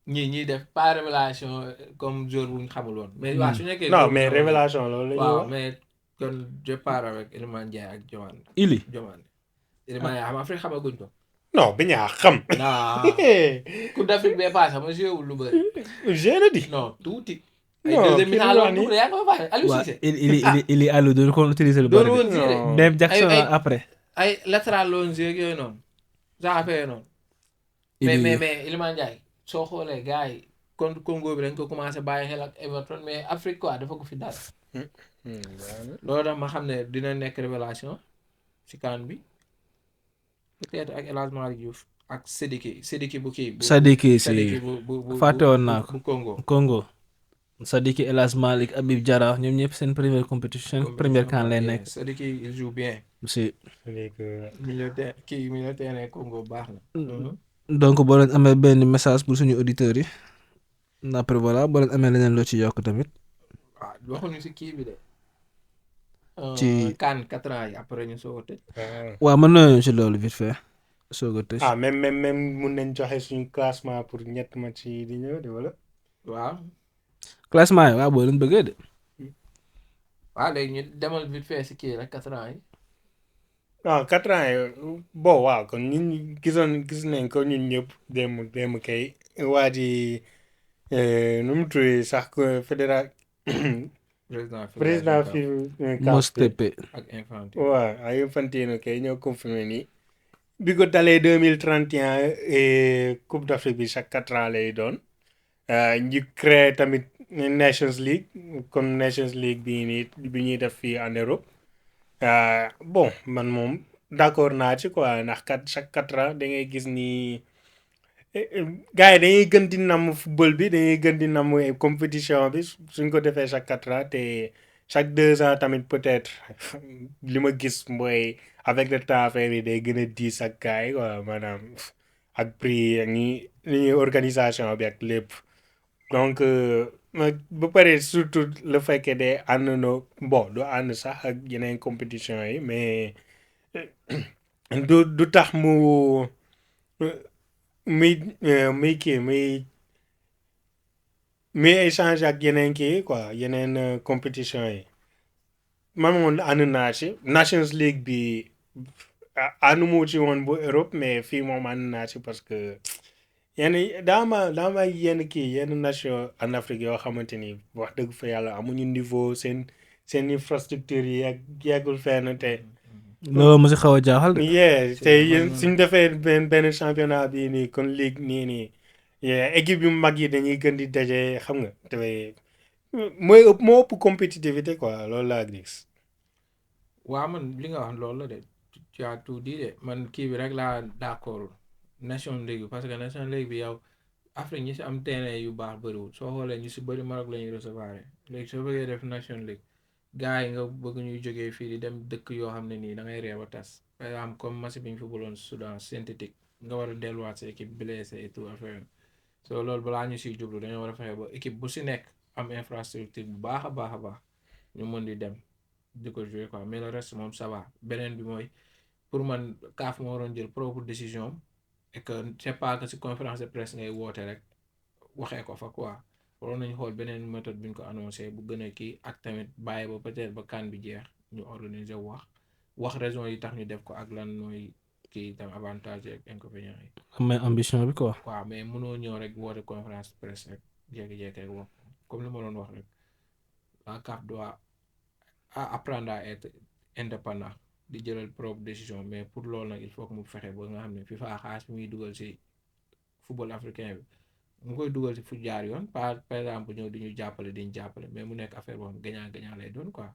S3: ñii def pas révélation comme joueur bu ñu xamul woon. mais waaw su nekkee.
S4: non
S3: joueur bu
S4: mais
S3: ñu xamul woon.
S4: révélation loolu la ñuy
S3: waaw
S4: wax.
S3: mais kon je pars avec Iliman Ndiaye ak Diomandé.
S2: Ili
S3: Diomandé Iliman Ndiaye xam Afrique xamaguñ ko.
S4: non bi ñaa xam.
S3: non Coupe d'Afrique bee passé ma joué wul lu bëri.
S4: jeune di.
S3: non tuuti. ay
S4: Non,
S3: deuxième
S4: kii
S3: mi-temps
S4: la
S3: la
S4: wax
S3: woon
S4: ni-
S3: dugg yaa ngi ko passé Aliou
S2: waaw
S3: Cissé.
S2: Ili Aliou doon ko utiliser lu
S3: doon
S2: bëri
S3: woon
S2: de.
S3: Cissé.
S4: Non.
S2: Dave Jackson
S3: ay-
S2: après
S3: ay latéral la woon joué ak yooyu noonu. genre affaire yooyu noonu. mais
S2: Ili
S3: mais Iliman Ndiaye soo xoolee gars yi contre Congo bi dañ ko commencé bàyyi xel ak Everton mais Afrique quoi dafa ko fi dara. loolu tax ma xam ne dina nekk révélation ci CAN bi peut-être ak El Hadj Malick Diouf ak Sidiki bu kii.
S2: Sadiki
S3: Sadiki
S2: si
S3: bu
S2: fàtte woon naa ko.
S3: bu Congo.
S2: Congo Sadiki El Hadj Malick Habib Diarra ñoom ñëpp seen première compétition seen première CAN lay nekk
S3: Sadiki il joue bien.
S2: si
S3: milieu de terrain Congo baax na.
S2: donc boo leen amee benn message pour suñu auditeurs yi après voilà boo leen amee leneen loo ci yokk tamit
S3: waaw waxuñu si kii bi de.
S2: Ci-
S3: CAN 4 ans yi après ñu soog a tëj.
S2: waaw mën nañu ci loolu vite fait soog a tëj
S4: ah même mun nañ joxe suñu classement pour ñett match yi di ñëw de wala.
S3: waaw
S2: classement yi waaw boo leen bëggee de
S3: waaw léegi ñu demal vite fait si kii rek 4 ans yi.
S4: waaw 4 ans yi bon waaw kon ñun gis nañ ko ñun ñëpp dem kay waa ji nu mu tuddee sax ko fédéral président fi
S2: Mostepe
S3: ak Infantino.
S4: waaw ay Infantino kay ñoo confirmé nii bi ko dalee 2031 Coupe d'Afrique bi chaque 4 ans lay doon ñu créé tamit Nations League comme Nations League bii nii bi ñuy def fii en Europe bon man moom d'accord naa ci quoi ndax chaque 4 ans da ngay gis ni gars yi dañuy gën di namm football bi dañuy gën di namm compétition bi suñ ko defee chaque 4 ans te chaque 2 ans tamit peut-être li ma gis mooy avec le temps affaire yi day gën a diis ak gars yi quoi maanaam ak prix ak ni ñuy organisation bi ak lépp donc ba pare surtout le fait que day àndandoo bon du ànd sax ak yeneen compétition yi mais du tax mu muy kii mais échange ak yeneen kii quoi yeneen compétition yi man moom ànd naa ci Nations League bi ànduma ci woon bu Europe mais fii moom ànd naa ci parce que yenn daa ma yenn kii yenn nation en Afrique yoo xamante ni wax dëgg fa yàlla amuñu niveau seen infrastructure yi yeggul fenn te
S2: loolu mu si xaw a jaaxal de.
S4: te yéen suñ defee benn championnat bii nii kon ligue nii équipe yu mag yi dañuy gën di daje xam nga te moo ëpp compétitivité quoi loolu laa gis.
S3: waaw man li nga wax loolu la de tu as tout dit de man kii bi rek laa d'accord Nation League bi parce que Nation League bi yow Afrique ñi si am terrain yu baax bëriwul soo xoolee ñu si bëri Maroc la ñuy recevoir léegi soo bëggee def Nation League gars yi nga bëgg ñuy jógee fii di dem dëkk yoo xam ne nii da ngay réew a tas par exemple comme match bi ñu fi bëggoon Soudan synthétique nga war a delluwaat sa équipe blessé et tout affaire so loolu balaa ñu siy jublu dañoo war a fexe ba équipe bu si nekk am infrastructure bu baax a baax a baax ñu mën di dem di ko jouer quoi mais le reste moom ça va beneen bi mooy pour man CAF moo waroon jël propre décision et que c'est pas que si conférence de presse ngay woote rek waxee ko fa quoi waroon nañu xool beneen méthode bi ñu ko annoncé bu gën a kii ak tamit bàyyi ba peut-être ba CAN bi jeex ñu organiser wax raison yi tax ñu def ko ak lan mooy kii tam avantage ak inconvénients yi.
S2: amee ambition bi quoi.
S3: waaw mais mënoo ñëw rek woote conférence de presse rek jékki-jékki rek wax comme li ma doon wax rek la CAF doit apprendre à être indépendant di jëlal propre décision mais pour loolu nag il faut que mu fexe ba nga xam ne FIFA xaalis bi muy dugal ci football africain bi mu koy dugal ci fu jaar yoon par exemple ñëw di ñu jàppale mais mu nekk affaire boo xam gagnant gagnant lay doon quoi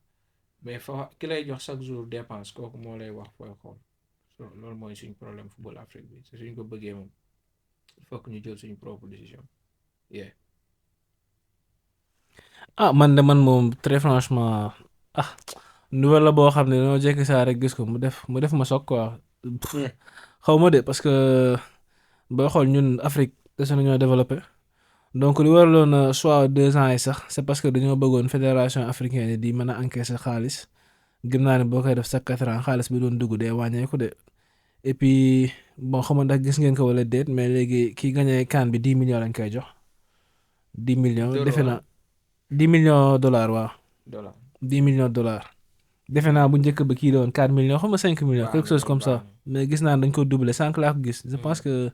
S3: mais fa ki lay jox chaque jour dépense kooku moo lay wax fooy xool loolu mooy suñ problème football Afrique bi te suñ ko bëggee moom il faut que ñu jël suñu propre décision
S2: man de man moom très franchement nouvelle la boo xam ne dañoo jékki saa rek gis ko mu def ma soog quoi xaw ma de parce que booy xool ñun Afrique des nañoo développé donc li waraloon soit 2 ans yi sax c'est parce que dañoo bëggoon fédération africaine di mën a encaisser xaalis gëm naa ne boo koy def chaque 4 ans xaalis bi doon dugg dee wàññeeku de et puis bon xam nga ndax gis ngeen ko wala déet mais léegi kii gagné CAN bi 10 millions lañ koy jox 10 millions. defe naa 10 millions dollars waaw.
S3: dollar
S2: 10 millions dollars. defe naa bu njëkk ba kii doon 4 millions xam nga 5 millions. quelque chose comme ça mais gis naa dañ ko doubler sànq laa ko gis je pense que.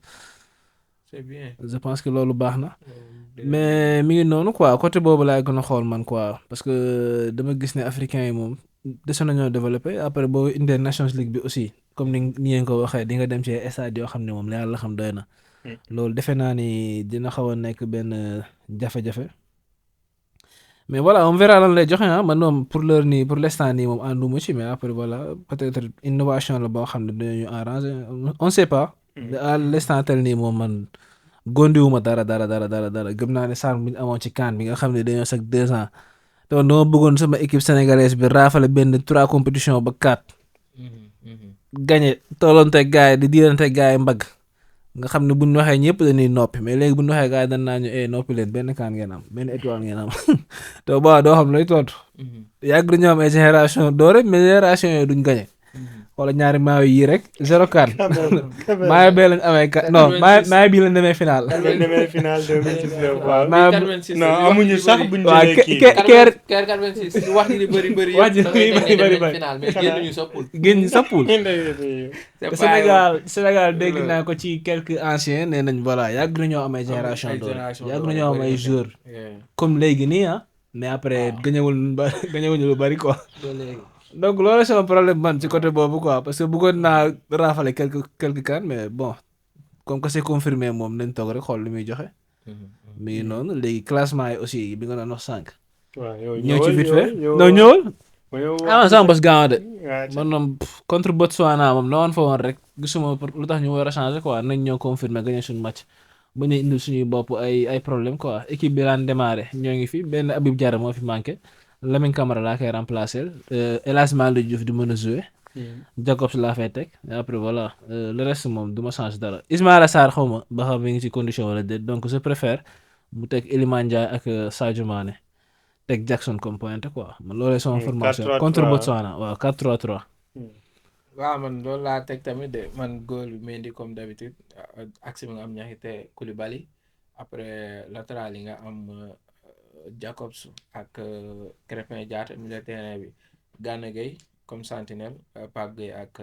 S3: c'est bien.
S2: je pense que loolu baax na. mais mi ngi noonu quoi côté boobu laay gën a xool man quoi parce que dama gis ne africains yi moom des nañoo développé après boo indee Nations League bi aussi comme ni ngeen ko waxee di nga dem ci stade yoo xam ne moom la yàlla xam doy na. loolu defe naa ni dina xaw a nekk benn jafe-jafe. mais voilà on verra lan lay joxe man moom pour l'instant nii moom ànduma ci mais après voilà peut-être innovation la boo xam ne dañu arranger on sait pas. à l'instant tel nii moom man gondiwuma dara gëm naa ne sànq bu ñu amoon ci CAN bi nga xam ne dañoo chaque 2 ans te man dama bëggoon sama équipe sénégalaise bi raafale benn 3 compétition ba 4. gagné tolloonte gars yi di diirante gars yi mbagg nga xam ne bu ñu waxee ñëpp dañuy noppi mais léegi bu ñu waxee gars yi dañ naa ñu noppi leen benn CAN ngeen am benn étoile ngeen am te boo doo xam lay tontu. yàgg nañoo am ay génération doore mais génération yooyu duñ gagné. wala ñaari maayo yii rek 0-4. maayo bee lañ amee non maayo bii lañ demee final.
S4: demee final 2019 waaw. non
S3: non
S4: amuñu sax buñ jëlee kii.
S2: keer
S3: 86 wax ji di bëri
S2: wax ji di bëri
S3: final mais génnuñu sa poule.
S2: génn sa poule.
S3: c'est
S2: Sénégal dégg naa ko ci quelques anciens nee nañ voilà yàgg nañoo am ay génération doore yàgg nañoo am ay joueurs comme léegi nii mais après gañewuñu lu bari quoi. donc loolu sama problème man ci côté boobu quoi parce que bëggoon naa raafale quelques CAN mais bon comme que c'est confirmé moom nañ toog rek xool li muy joxe. mi ngi noonu léegi classement yi aussi bi nga doon wax sànq. ñëw ci vite fait non ñëwal. sama bos gaaw de. man moom contre Botswana moom na woon fa woon rek gisuma lu tax ñu war a changer quoi nañ ñoo confirmer gagné suñu match ba ñu indil suñuy bopp ay problème quoi équipe bi daan démarré ñoo ngi fi benn Habib Diarra moo fi manqué. Lamine Camara laa koy remplacer El Hadji Malick Diouf di mën a jouer. Jacobs laa fay teg après voilà le reste moom du ma change dara Ismaïla Sarr xaw ma ba xam mi ngi ci condition wala déet donc je préfère mu teg Iliman Ndiaye ak Sadio Mané teg Jackson comme pointe quoi man loolu sama formation contre Botswana waaw 4-3-3.
S3: waaw man loolu laa teg tamit de man góol bi Mendy comme d'habitude axe bi nga am Niakhaté Koulibaly après latéral yi nga am Jacobs ak Crépin Diatta milieu terrain bi Gana Gueye comme sentinelle Pape Gueye ak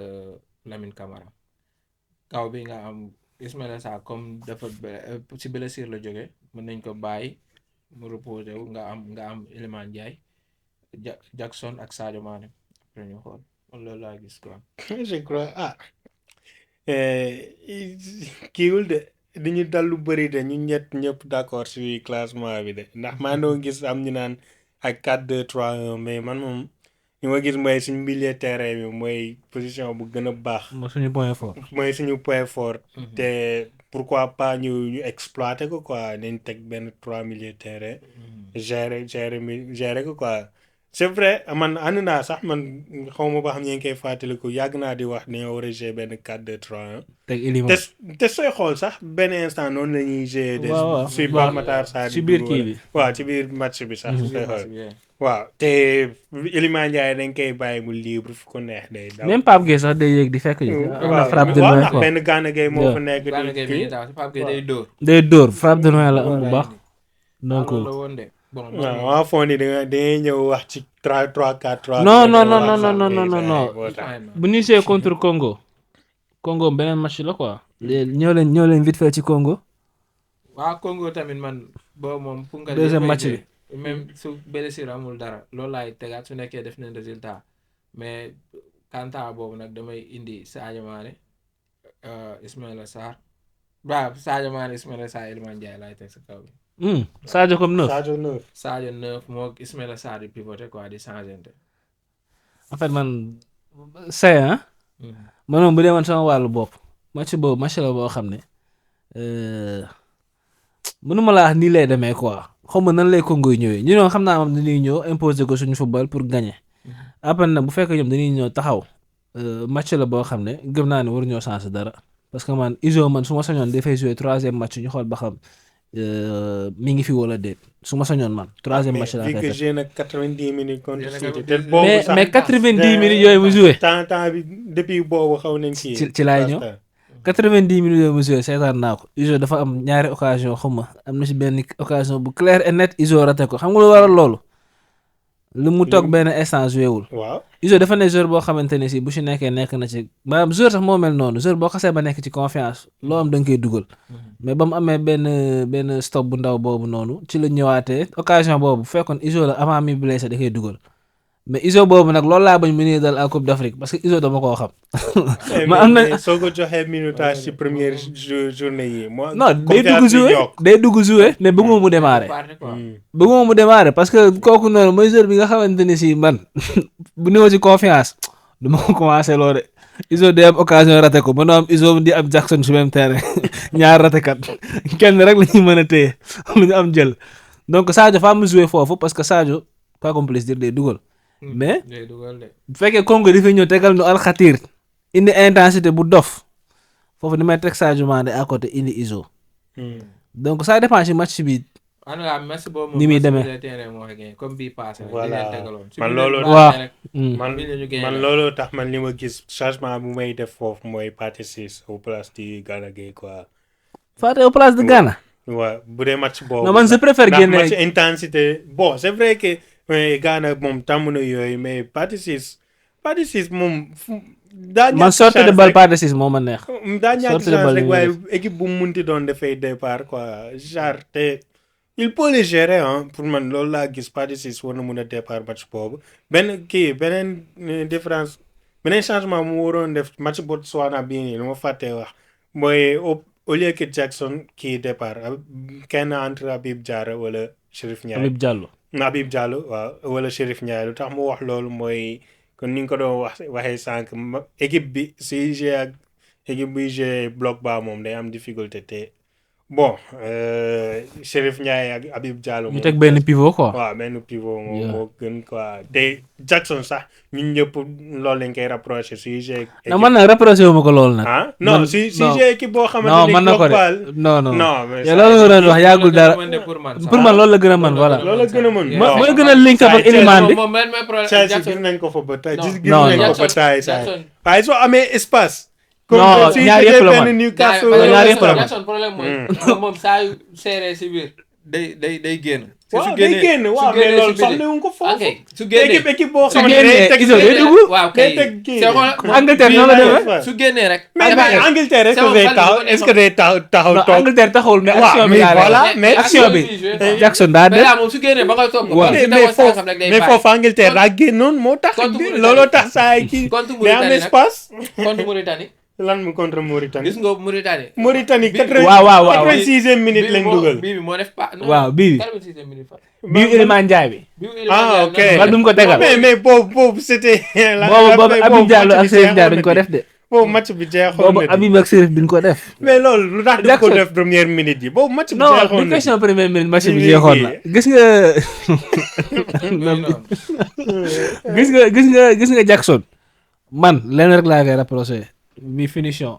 S3: Lamine Camara kaw bi nga am Ismaïla Sarr comme dafa ci blessure la jóge mën nañ ko bàyyi mu reposé wu nga am Iliman Ndiaye Jackson ak Sadio Mané après ñu xool loolu laa gis quoi.
S4: je crois kiiwul de diñu dal lu bëri de ñu ñëpp d'accord ci classement bi de ndax maa noo gis am ñu naan ak 4-2-3-1 mais man moom ñu ma gis mooy suñu milieu terrain bi mooy position bu gën a baax
S2: mooy suñu point fort.
S4: mooy suñu point fort te pourquoi pas ñu exploiter ko quoi nañ teg benn 3 milieu terrain gérer ko quoi c'est vrai man ànd naa sax man xaw ma ba xam ngeen koy fàttaliku yàgg naa di wax ne war a gérer benn 4-2-3-1
S2: teg Iliman
S4: te sooy xool sax benn instant noonu la ñuy gérer.
S2: waaw
S4: si Pape Matar Sarr
S2: ci biir kii bi.
S4: waaw ci biir match bi sax. sooy xool waaw te Iliman Ndiaye dañ koy bàyyi mu libre fu ko neex day daw.
S2: même Pape Gueye sax day yéeg di fekk ñu. am na frappe de
S4: waaw
S2: loin
S4: ndax
S2: quoi
S4: benn Gana Gueye moo fa nekk.
S3: Gana Gueye bi
S4: di
S3: ñuy taw Pape Gueye day dóor.
S2: day dóor frappe de loin la am bu baax. donc
S3: loolu la woon de bon.
S4: waaw waa fond yi dangay ñëw wax ci 3-4-3.
S2: non bu ñu see contre Congo beneen match la quoi. ñoo leen vite fait ci Congo.
S3: waa Congo tamit man boobu moom. fu nga
S2: deuxième match bi.
S3: même su blessure amul dara loolu laay tegaat su nekkee def nañ résultat mais kanta boobu nag damay indi Sadio Mané Ismaïla Sarr waaw Sadio Mané Ismaïla Sarr Iliman Ndiaye laay teg sa kaw bi.
S2: Sadio comme neuf.
S3: Sadio neuf moo Ismaïla Sarr di pivoter quoi di changer.
S2: en fait man c'est man moom bu dee man sama wàllu bopp match boobu match la boo xam ne mënuma laa wax nii lay demee quoi xaw ma nan lay Congo yi ñëwee ñu doon xam naa moom dañuy ñëw imposer ko suñu football pour gagner après nag bu fekkee ñoom dañuy ñëw taxaw match la boo xam ne gëm naa ne waru ñoo changer dara parce que man iso man su ma sañoon dafay jouer troisième match ñu xool ba xam mi ngi fi wala déet su ma sañoon man troisième match laa fay
S4: joué nag 90 minutes contre City
S2: mais 90 minutes yooyu mu joué
S4: temps bi depuis boobu xaw nañ
S2: ci laay ñëw 90 minutes yooyu mu joué seetaan naa ko Iso dafa am ñaari occasion xam ma am na si benn occasion bu clair et net Iso raté ko xam nga lu waral loolu lu mu toog benn instant joué wul.
S4: waaw
S2: Iso dafa ne joueur boo xamante ne si bu si nekkee nekk na ci maanaam joueur sax moo mel noonu joueur boo xasee ba nekk ci confiance loo am da nga koy dugal mais ba mu amee benn stop bu ndaw boobu noonu ci la ñëwaatee occasion boobu bu fekkoon Iso la avant mi blessé da koy dugal mais Iso boobu nag loolu laa bañ mu nii dal à Coupe d'Afrique parce que Iso dama koo xam.
S4: ma am na soo ko joxee minutage ci première journée yi.
S2: non day dugg jouer mais bëgguma mu démarrer. bëgguma mu démarrer parce que kooku noonu mooy joueur bi nga xamante ne si man bu néew ci confiance du ma ko commencé loo de Iso day am occasion raté ko ba noo am Iso di am Jackson su même terrain ñaar raté kat kenn rek la ñu mën a téye lu ñu am jël donc Sadio fa mu jouer foofu parce que Sadio pas complice dire day dugal. mais bu fekkee Congo dafay ñëw tegal ñu alxatir indi intensité bu dof foofu ni may teg Sadio Mané à côté indi Iso donc ça dépend ci match bi ni muy demee
S3: comme bii passé
S4: voilà man loolu tax man li ma gis changement bu may def foofu mooy Pathé Ciss au place de Gana Gueye quoi.
S2: Pathé au place de Gana.
S4: waaw bu dee match boobu.
S2: non man je préfère génne
S4: match intensité bon c'est vrai que. mais Gana moom tàmm na yooyu mais Pathé Ciss moom. daa ñàkk
S2: man sortie de balle Pathé Ciss moo ma neex.
S4: daa ñàkk chance rek waaye équipe bu mu munti doon dafay départ quoi genre te il peut le gérer pour man loolu laa gis Pathé Ciss war na mun a départ match boobu beneen différence beneen changement mu waroon def match Botswana bii nii lu ma fàttee wax mooy au lieu que Jackson kii départ kenn entre Habib Diarra wala Chérif Ndiaye. Habib Diallo waaw wala Chérif Ndiaye lu tax mu wax loolu mooy kon ni nga ko doon waxee sànq équipe bi si jouer ak équipe buy jouer bloc bas moom day am difficulté te bon Chérif Ndiaye ak Habib Diallo.
S2: ñu teg benn pivot quoi.
S4: waaw benn pivot moom moo gën quoi te Jackson sax ñun ñëpp loolu lañ koy rapproché suy jouer.
S2: non man nag rapproché wu ma ko loolu nag.
S4: non si jouer équipe boo xamante ni.
S2: non mën na ko de non
S4: mais
S2: loolu nga doon wax yàggul dara pour man loolu la gën a mën voilà.
S4: loolu la gën a mën.
S2: mooy gën a link ak Iliman bi.
S4: Chelsea gis nañ ko fa ba tey gis nañ ko ba tey waaye soo amee espace.
S2: non ñaar yëpp la man
S3: Jackson problème mooy moom saa yu seeree si biir day génn.
S4: waaw day génn waaw mais loolu soxla wuñ ko foofu.
S3: ok su génnee
S4: équipe boo
S2: su
S4: xamante ne
S2: génnee
S4: day teg
S2: Iso day dugg.
S3: waaw
S4: day
S3: kay
S4: teg kii.
S3: c'est xool
S2: Angleterre noonu la demee.
S3: su génnee rek.
S4: mais Angleterre est-ce que day taxaw est-ce que day taxaw
S2: non
S4: toog.
S2: Angleterre taxawul mais
S4: waaw,
S2: action bi
S4: mais
S2: laa
S4: voilà,
S2: lay wax.
S4: mais
S2: action bi Jackson daa
S3: mais
S2: def.
S3: là moom su génnee ba koy topp.
S2: waaw.
S4: mais foofu Angleterre daa génnoon moo tax.
S3: Contre Mauritanie.
S4: looloo tax saa yi kii.
S3: Contre
S4: day am
S3: Mauritanie nag.
S4: espace.
S3: contre Mauritanie.
S4: lan mu contre Mauritanie.
S3: gis nga Mauritanie.
S4: Mauritanie
S2: waaw.
S4: 86e minute lañ dugal.
S3: bii bi moo def pas.
S2: waaw bii bi
S3: 86e minute fa.
S2: bii Iliman Ndiaye bi.
S4: Ah, ok.
S2: bal bi mu ko tegal.
S4: mais boobu c'était.
S2: boobu Habib Diallo ak Serif Ndiaye dañ ko def de.
S4: boobu match bi jeexoon
S2: boobu
S4: na di.
S2: Habib ak Serif biñ ko def.
S4: mais loolu lu tax du ko
S2: Jackson.
S4: def première minute yi boobu match bi
S2: non
S4: jeexoon
S2: du
S4: na di.
S2: question première minute match bi
S4: Lii
S2: jeexoon na gis nga gis nga Jackson man lenn rek laa koy rapproché mi finition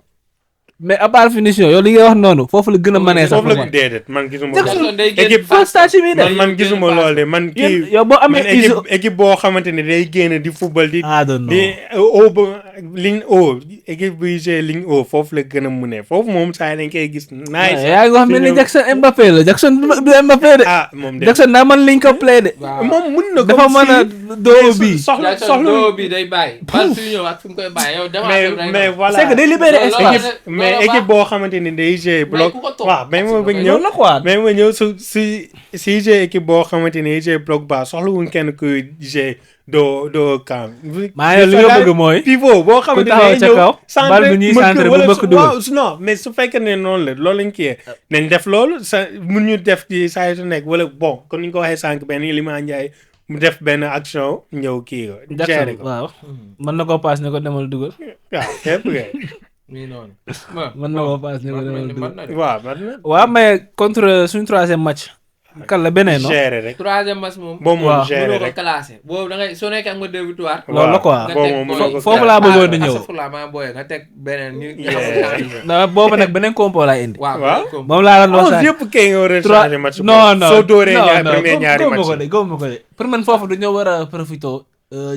S2: mais à part finition yow li ngay wax noonu foofu la gën a mënee sax
S4: foofu la déedéet man gisuma
S2: Jackson
S4: loolu.
S3: day génn
S4: équipe
S2: first touch mi de
S4: man gisuma loolu de man kii.
S2: yow boo amee
S4: man
S2: iso
S4: équipe boo xamante ne day génn di football di.
S2: ah non
S4: di o ba ligne o équipe buy jouer ligne o foofu la gën a munee foofu moom saa yi dañ koy gis. nice
S2: yaa ngi wax mel ni Jackson Mbappé la Jackson du Mbappé de
S4: ah moom de.
S2: Jackson daa mën liñ ko play de
S4: moom mun na
S2: dafa mën a doo bi
S4: soxla
S3: Jackson
S4: soxla
S3: doo bi day bàyyi. bal suy ñëw ak fu mu koy bàyyi yow
S4: mais voilà
S2: c'est que day libérer
S3: Loolu
S2: espace
S3: la-
S4: mais
S3: loolu
S4: équipe
S3: baax.
S4: boo xamante ni day jouer bloc
S3: ku ko topp.
S4: waaw mais ma bëgg ñëw
S2: loolu la quoi
S4: mais ma ñëw si jouer équipe boo xamante ni day jouer bloc bas soxla wuñ kenn kuy jouer doo camp.
S2: maa ngi li nga bëgg mooy
S4: pivot boo xamante
S2: taxaw
S4: ne
S2: ca
S4: ñëw
S2: kaw, bal bi ñuy centré bu mbëkk dugal.
S4: waaw non mais su fekkee ne noonu la loolu lañ kiyee nañ def loolu sa mun ñu def ci saa yu su nekk wala bon kon ni ñu ko waxee sànq benn Iliman Ndiaye mu def benn action ñëw kii ko gérer
S2: Jackson
S4: ko
S2: waaw mën na koo paas ne ko demal dugal
S4: waaw képp kay
S3: mii noonu.
S2: mën na koo paas ne ko demal dugal
S3: man na de.
S4: waaw man na
S2: waaw mais contre suñu troisième match kan la beneen non
S4: gérer rek
S3: troisième match moom.
S4: boo moom
S2: waaw.
S4: gérer
S3: mënoo ko
S4: rek
S3: classé boobu da ngay soo nekkee am nga 2 victoires.
S2: loolu la quoi.
S3: nga
S4: boo
S3: teg
S4: moom
S3: booy-
S4: mënoo ko
S2: foofu laa bëggoon di ñëw.
S3: astafurlah maa booyee nga teg beneen ñu.
S2: non boobu nag beneen compo laa indi
S3: waaw
S4: Waaw.
S3: comme-
S2: moom laa la doon
S4: onze
S2: sànni
S4: yëpp kay nga war a
S2: trois
S4: changer match
S2: non non
S4: soo dóoree
S2: non,
S4: ñaar
S2: non,
S4: premier ñaari
S2: góob ma ko
S4: match
S2: de góob ma ko de pour man foofu dañoo war a profité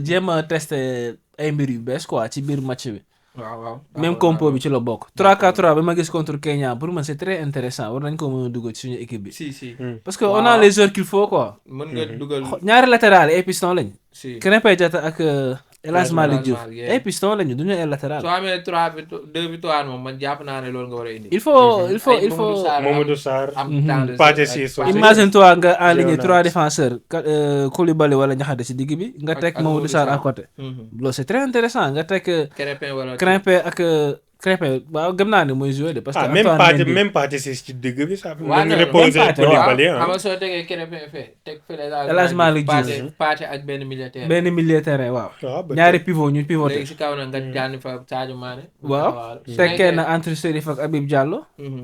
S2: jéem a tester ay mbir yu bees quoi ci biir match bi
S3: waaw waaw.
S2: même compo bi ci la bokk 3-4-3 bi ma gis contre Kenya pour man c'est très intéressant war nañ ko mën a dugg ci suñu équipe bi
S3: si si.
S2: parce que on a les joueurs qu'il faut quoi
S3: mën nga dugal.
S2: ñaari latéral ay piston lañ
S3: si.
S2: Krépin Diatta ak El Hadj Malick Diouf
S3: Malick, yeah.
S2: ay piston lañu duñu ay latéral
S3: soo amee 2 victoires moom man jàpp naa ne loolu nga war a indi.
S2: il faut
S3: Ay
S4: Mamadou Sarr
S3: am
S2: Mhm.
S3: temps de
S4: Pathé
S3: jeu ak
S4: Ciss
S3: Pathé.
S2: imagine toi nga aligné
S4: Léonard.
S2: 3 défenseurs Koulibaly wala Niakhaté ci digg bi nga
S3: Ak-
S2: teg
S3: ak
S2: Mamadou
S3: Mamadou
S2: Sarr à
S3: Sarr.
S2: côté
S3: Mhm.
S2: loolu c'est très intéressant nga teg
S3: Krépin wala.
S2: Krépin ak Krépin waaw gëm naa ne mooy jouer de parce que
S4: ah même
S2: Antoine
S4: Pathé
S2: Mendy-
S4: même Pathé Ciss ci digg bi sax
S3: Waaw,
S4: mën
S3: non,
S4: nga
S3: non,
S4: reposer
S2: même Pathé,
S4: Koulibaly
S3: xam
S4: ah
S3: nga soo tegee Krépin fee teg fële
S2: El Hadj Malick Diouf.
S3: Pathé ak benn militaire.
S2: benn milieu terrain waaw
S4: waaw ba
S2: ñaari pivot ñu pivoté
S3: léegi si kaw na nga jànni fa Sadio Mané.
S2: waaw teg kenn entre Serif ak Habib Diallo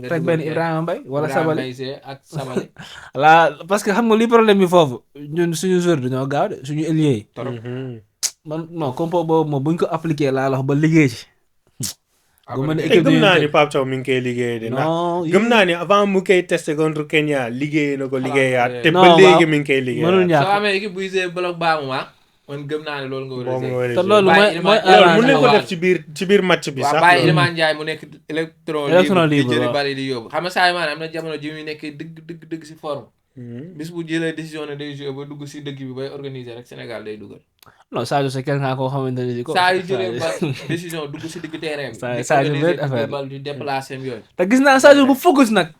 S2: teg benn Ibrahima Mbaye wala Sabali
S3: ak Sabali.
S2: la parce que xam nga li problème bi foofu ñun suñu joueur dañoo gaaw de suñu ailier yi
S3: torop.
S4: Mhm.
S2: man non compo boobu moom buñ ko appliqué laa la wax ba liggéey ci
S3: Ah,
S2: gëm na ne
S3: kon-
S4: te
S2: équipe
S4: gëm naa
S2: bi-
S4: ni Pape Thiaw mi ngi koy liggéey de ndax
S2: non
S4: gëm naa ni avant mu koy testé contre Kenya liggéey na ko liggéeyaat te
S2: Non,
S4: ba
S2: waaw.
S4: léegi mi ngi koy liggéey
S2: mënul
S3: soo
S2: ñàkk
S3: amee équipe buy jouer bloc bas moment man gëm naa ne loolu nga war a
S4: moom
S3: jouer.
S4: war a
S2: te
S4: jouer.
S2: loolu
S3: Bàyyi
S2: mooy
S3: Iliman-
S4: loolu mën nañ ko
S3: waaw.
S4: def ci biir match bi
S3: waaw
S4: sax
S3: bàyyi
S4: loolu.
S3: Iliman Ndiaye mu nekk électron
S2: Électron
S3: libre di
S2: libre,
S3: jëli
S2: waaw.
S3: bali di yóbbu xam nga Sadio Mané am na jamono ji muy nekk dëgg si forme
S4: Mhm.
S3: bis bu jëlee décision ne day jouer ba dugg si dëgg bi bay organiser rek Sénégal day dugal
S2: non Sadio c'est quelqu'un koo xamante ne ko
S3: saa yu jëlee ba décision dugg si digg terrain bi
S2: Sa-
S3: di
S2: Sadio
S3: organiser
S2: benn affaire
S3: di bal di déplacer yooyu
S2: te gis naa Sadio bu focus nag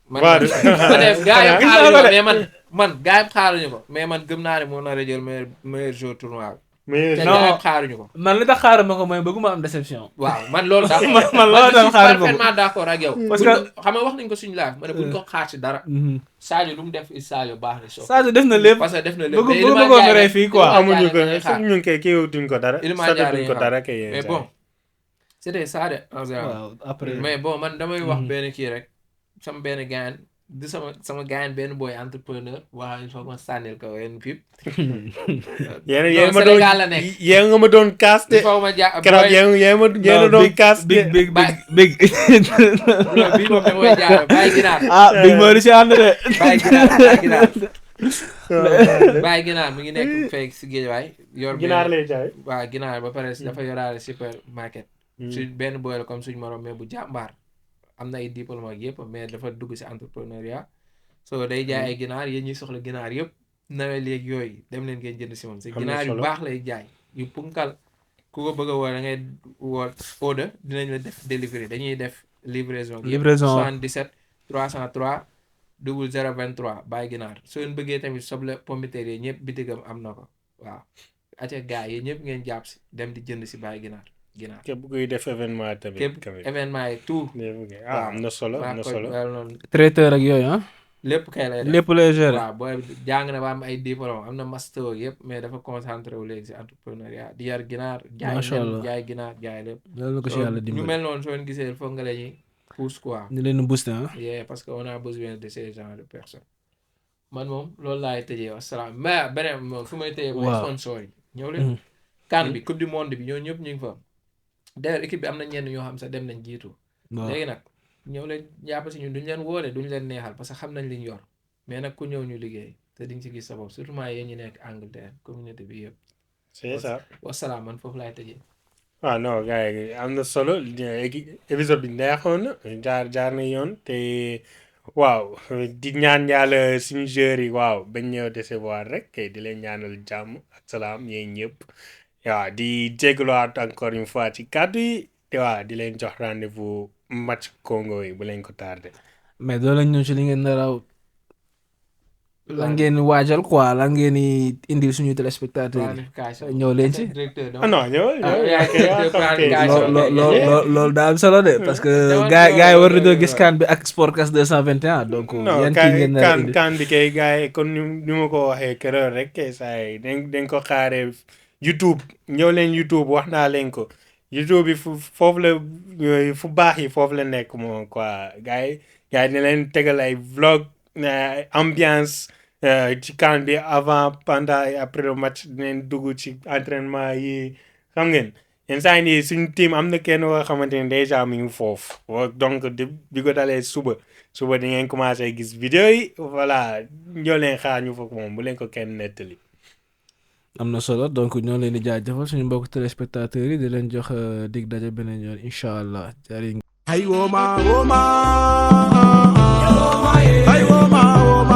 S3: man
S4: Waaw,
S3: ma def gars yi
S2: gis naa
S3: xaaruñu
S2: ko
S3: ko
S2: de.
S3: mais man gars yi xaaruñu ko mais man gëm naa ne moo nar a jël meilleur joueur tournoi
S4: mais
S3: bi te
S2: non.
S3: gars yi xaaruñu ko
S2: man li tax xaaruma ko mooy bëgguma am déception
S3: waaw man loolu daal
S2: man loolu
S3: je
S2: daal
S3: suis
S2: xaaral ko.
S3: parfaitement d'accord ak yow
S2: Parce
S3: buñ
S2: que-
S3: ko- xam nga wax nañ ko suñu live ma ne buñ ko xaar ci dara Sadio lu mu def Sadio baax na so
S2: Sadio def na lépp
S3: parce que def na lépp
S2: bëgg-
S3: mais
S2: bëgg
S3: Iliman
S2: ko
S3: Ndiaye
S2: mere
S3: nag-
S2: fii quoi.
S3: Iliman
S4: amuñu ko
S3: Ndiaye nag
S4: sax ñu ngi koy kii duñ ko dara
S3: Iliman
S4: sax
S3: Ndiaye
S4: duñ ko
S3: lañuy
S4: dara
S3: xaar.
S4: kay
S3: mais bon c'était ça de en général
S2: waaw après
S3: mais bon man damay wax benn kii rek sama benn gaañ di sama gaañ benn boy entrepreneur waa il faut ma sànnil ko yenn pip
S4: yéen
S3: Non,
S4: ma doon
S3: Sénégal la nekk.
S4: yéen nga ma doon kaas
S3: il
S4: de
S3: faut ma ja
S4: keroog
S3: boy
S4: yéen a doon kaas de
S2: big
S3: bii moom da mooy jaar bàyyi ginaar
S2: ah big moo di si ànd de
S3: bàyyi ginaar bàyyi ginaar mi ngi nekk fekk si géej waay yor
S4: ginaar
S3: benn-
S4: lay jaay
S3: waaw ginaar ba pare dafa yoraale supermarket suñ benn boy la comme suñ morom mais bu jàmbaar am na ay diplôme ak yëpp mais dafa dugg si entrepreneuriat so day jaay ay ginaar yéen ñi soxla ginaar yëpp nawel yeeg yooyu dem leen ngeen jënd si moom si
S4: Am na
S3: ginaar yu
S4: solo.
S3: baax lay jaay yu punkal ku ko bëgg a woo da ngay woo order dinañ la def delivery dañuy def livraison yëpp
S2: Livraison.
S3: 77 303 0023 bàyyi ginaar soo leen bëggee tamit soble pombiteer yi ñëpp bitigam am na ko waaw aca gars yi ñëpp ngeen jàpp si dem di jënd si bàyyi ginaar
S4: képp kuy def événement tamit.
S3: képp
S4: tamit.
S3: événement yi tout
S4: am na solo am na solo.
S3: noonu
S2: traiteur ak yooyu ah.
S3: lépp kay lay def
S2: lépp lay gérer.
S3: waaw booy jàng na ba am ay diplôme am na master yëpp mais dafa concentré wu léegi si entrepreneuriat di yar ginaar jaay
S2: Macha
S3: nen
S2: Allah.
S3: jaay ginaar jaay lépp
S2: loolu la ko si yàlla
S3: ñu
S2: dimbali.
S3: mel noonu soo leen gisee foog nga lañuy pousse quoi
S2: ñu leen booster ah.
S3: yeah parce que on a besoin de ces genres de personnes man moom loolu laay tëjee wasalaam mais beneen moom fu may tëjee mooy
S2: Waaw.
S3: sponsor yi ñëw leen CAN bi coupe du monde bi ñoo ñëpp ñu ngi fa d'ailleurs équipe bi am na ñenn ñoo xam sax dem nañ jiitu
S2: waaw
S3: léegi nag ñëw leen jàpp si ñun duñ leen woole duñ leen neexal parce que xam nañ liñ yor mais nag ku ñëw ñu liggéey te di nga si gis sa bopp surtout yéen ñi nekk Angleterre communauté bi yëpp
S4: c'est ça.
S3: wasalaam man foofu laay tëjee
S4: waaw non gars yi am na solo épisode bi neexoon na jaar na yoon te waaw di ñaan yàlla suñu joueurs yi waaw bañ ñëw décevoir rek te di leen ñaanal jàmm ak salaam yéen ñëpp waaw di jégaluwaat encore une fois ci kàddu yi te waaw di leen jox rendez-vous match Congo yi bu leen ko tardé.
S2: mais doo leen ñëw ci li ngeen naraw la ngeen waajal quoi la ngeen di indil suñu téléspectateurs yi.
S3: planification
S2: ñëw leen ci.
S3: directeur
S4: ah non ñëw
S2: loolu daal solo de parce que gars yi war nañoo gis CAN bi ak Sportcast 221 donc. yan kii ngeen nar a indi
S4: kan bi kay gars yi kon ni ma ko waxee keroog rek kay saa yi dañ ko xaaree YouTube ñëw leen YouTube wax naa leen ko YouTube bi foofu la fu baax yi foofu la nekk moom quoi gars yi ne leen tegal ay vlog ambiance ci CAN bi avant pendant et après le match dinañ dugg ci entraînement yi xam ngeen yenn saa yi nii suñu team am na kenn koo xamante ne déjà mu ngi foofu donc di ko dalee suba di ngeen commencé gis vidéo yi voilà ñoo leen xaar ñu foofu moom bu leen ko kenn nettali.
S2: am na solo donc ñoo leen di jaajëfal suñu mbokk téléspectateurs yi di leen jox dig daje beneen yoon incha allah jërëjëf.
S1: Ay woma woma. Ay woma woma.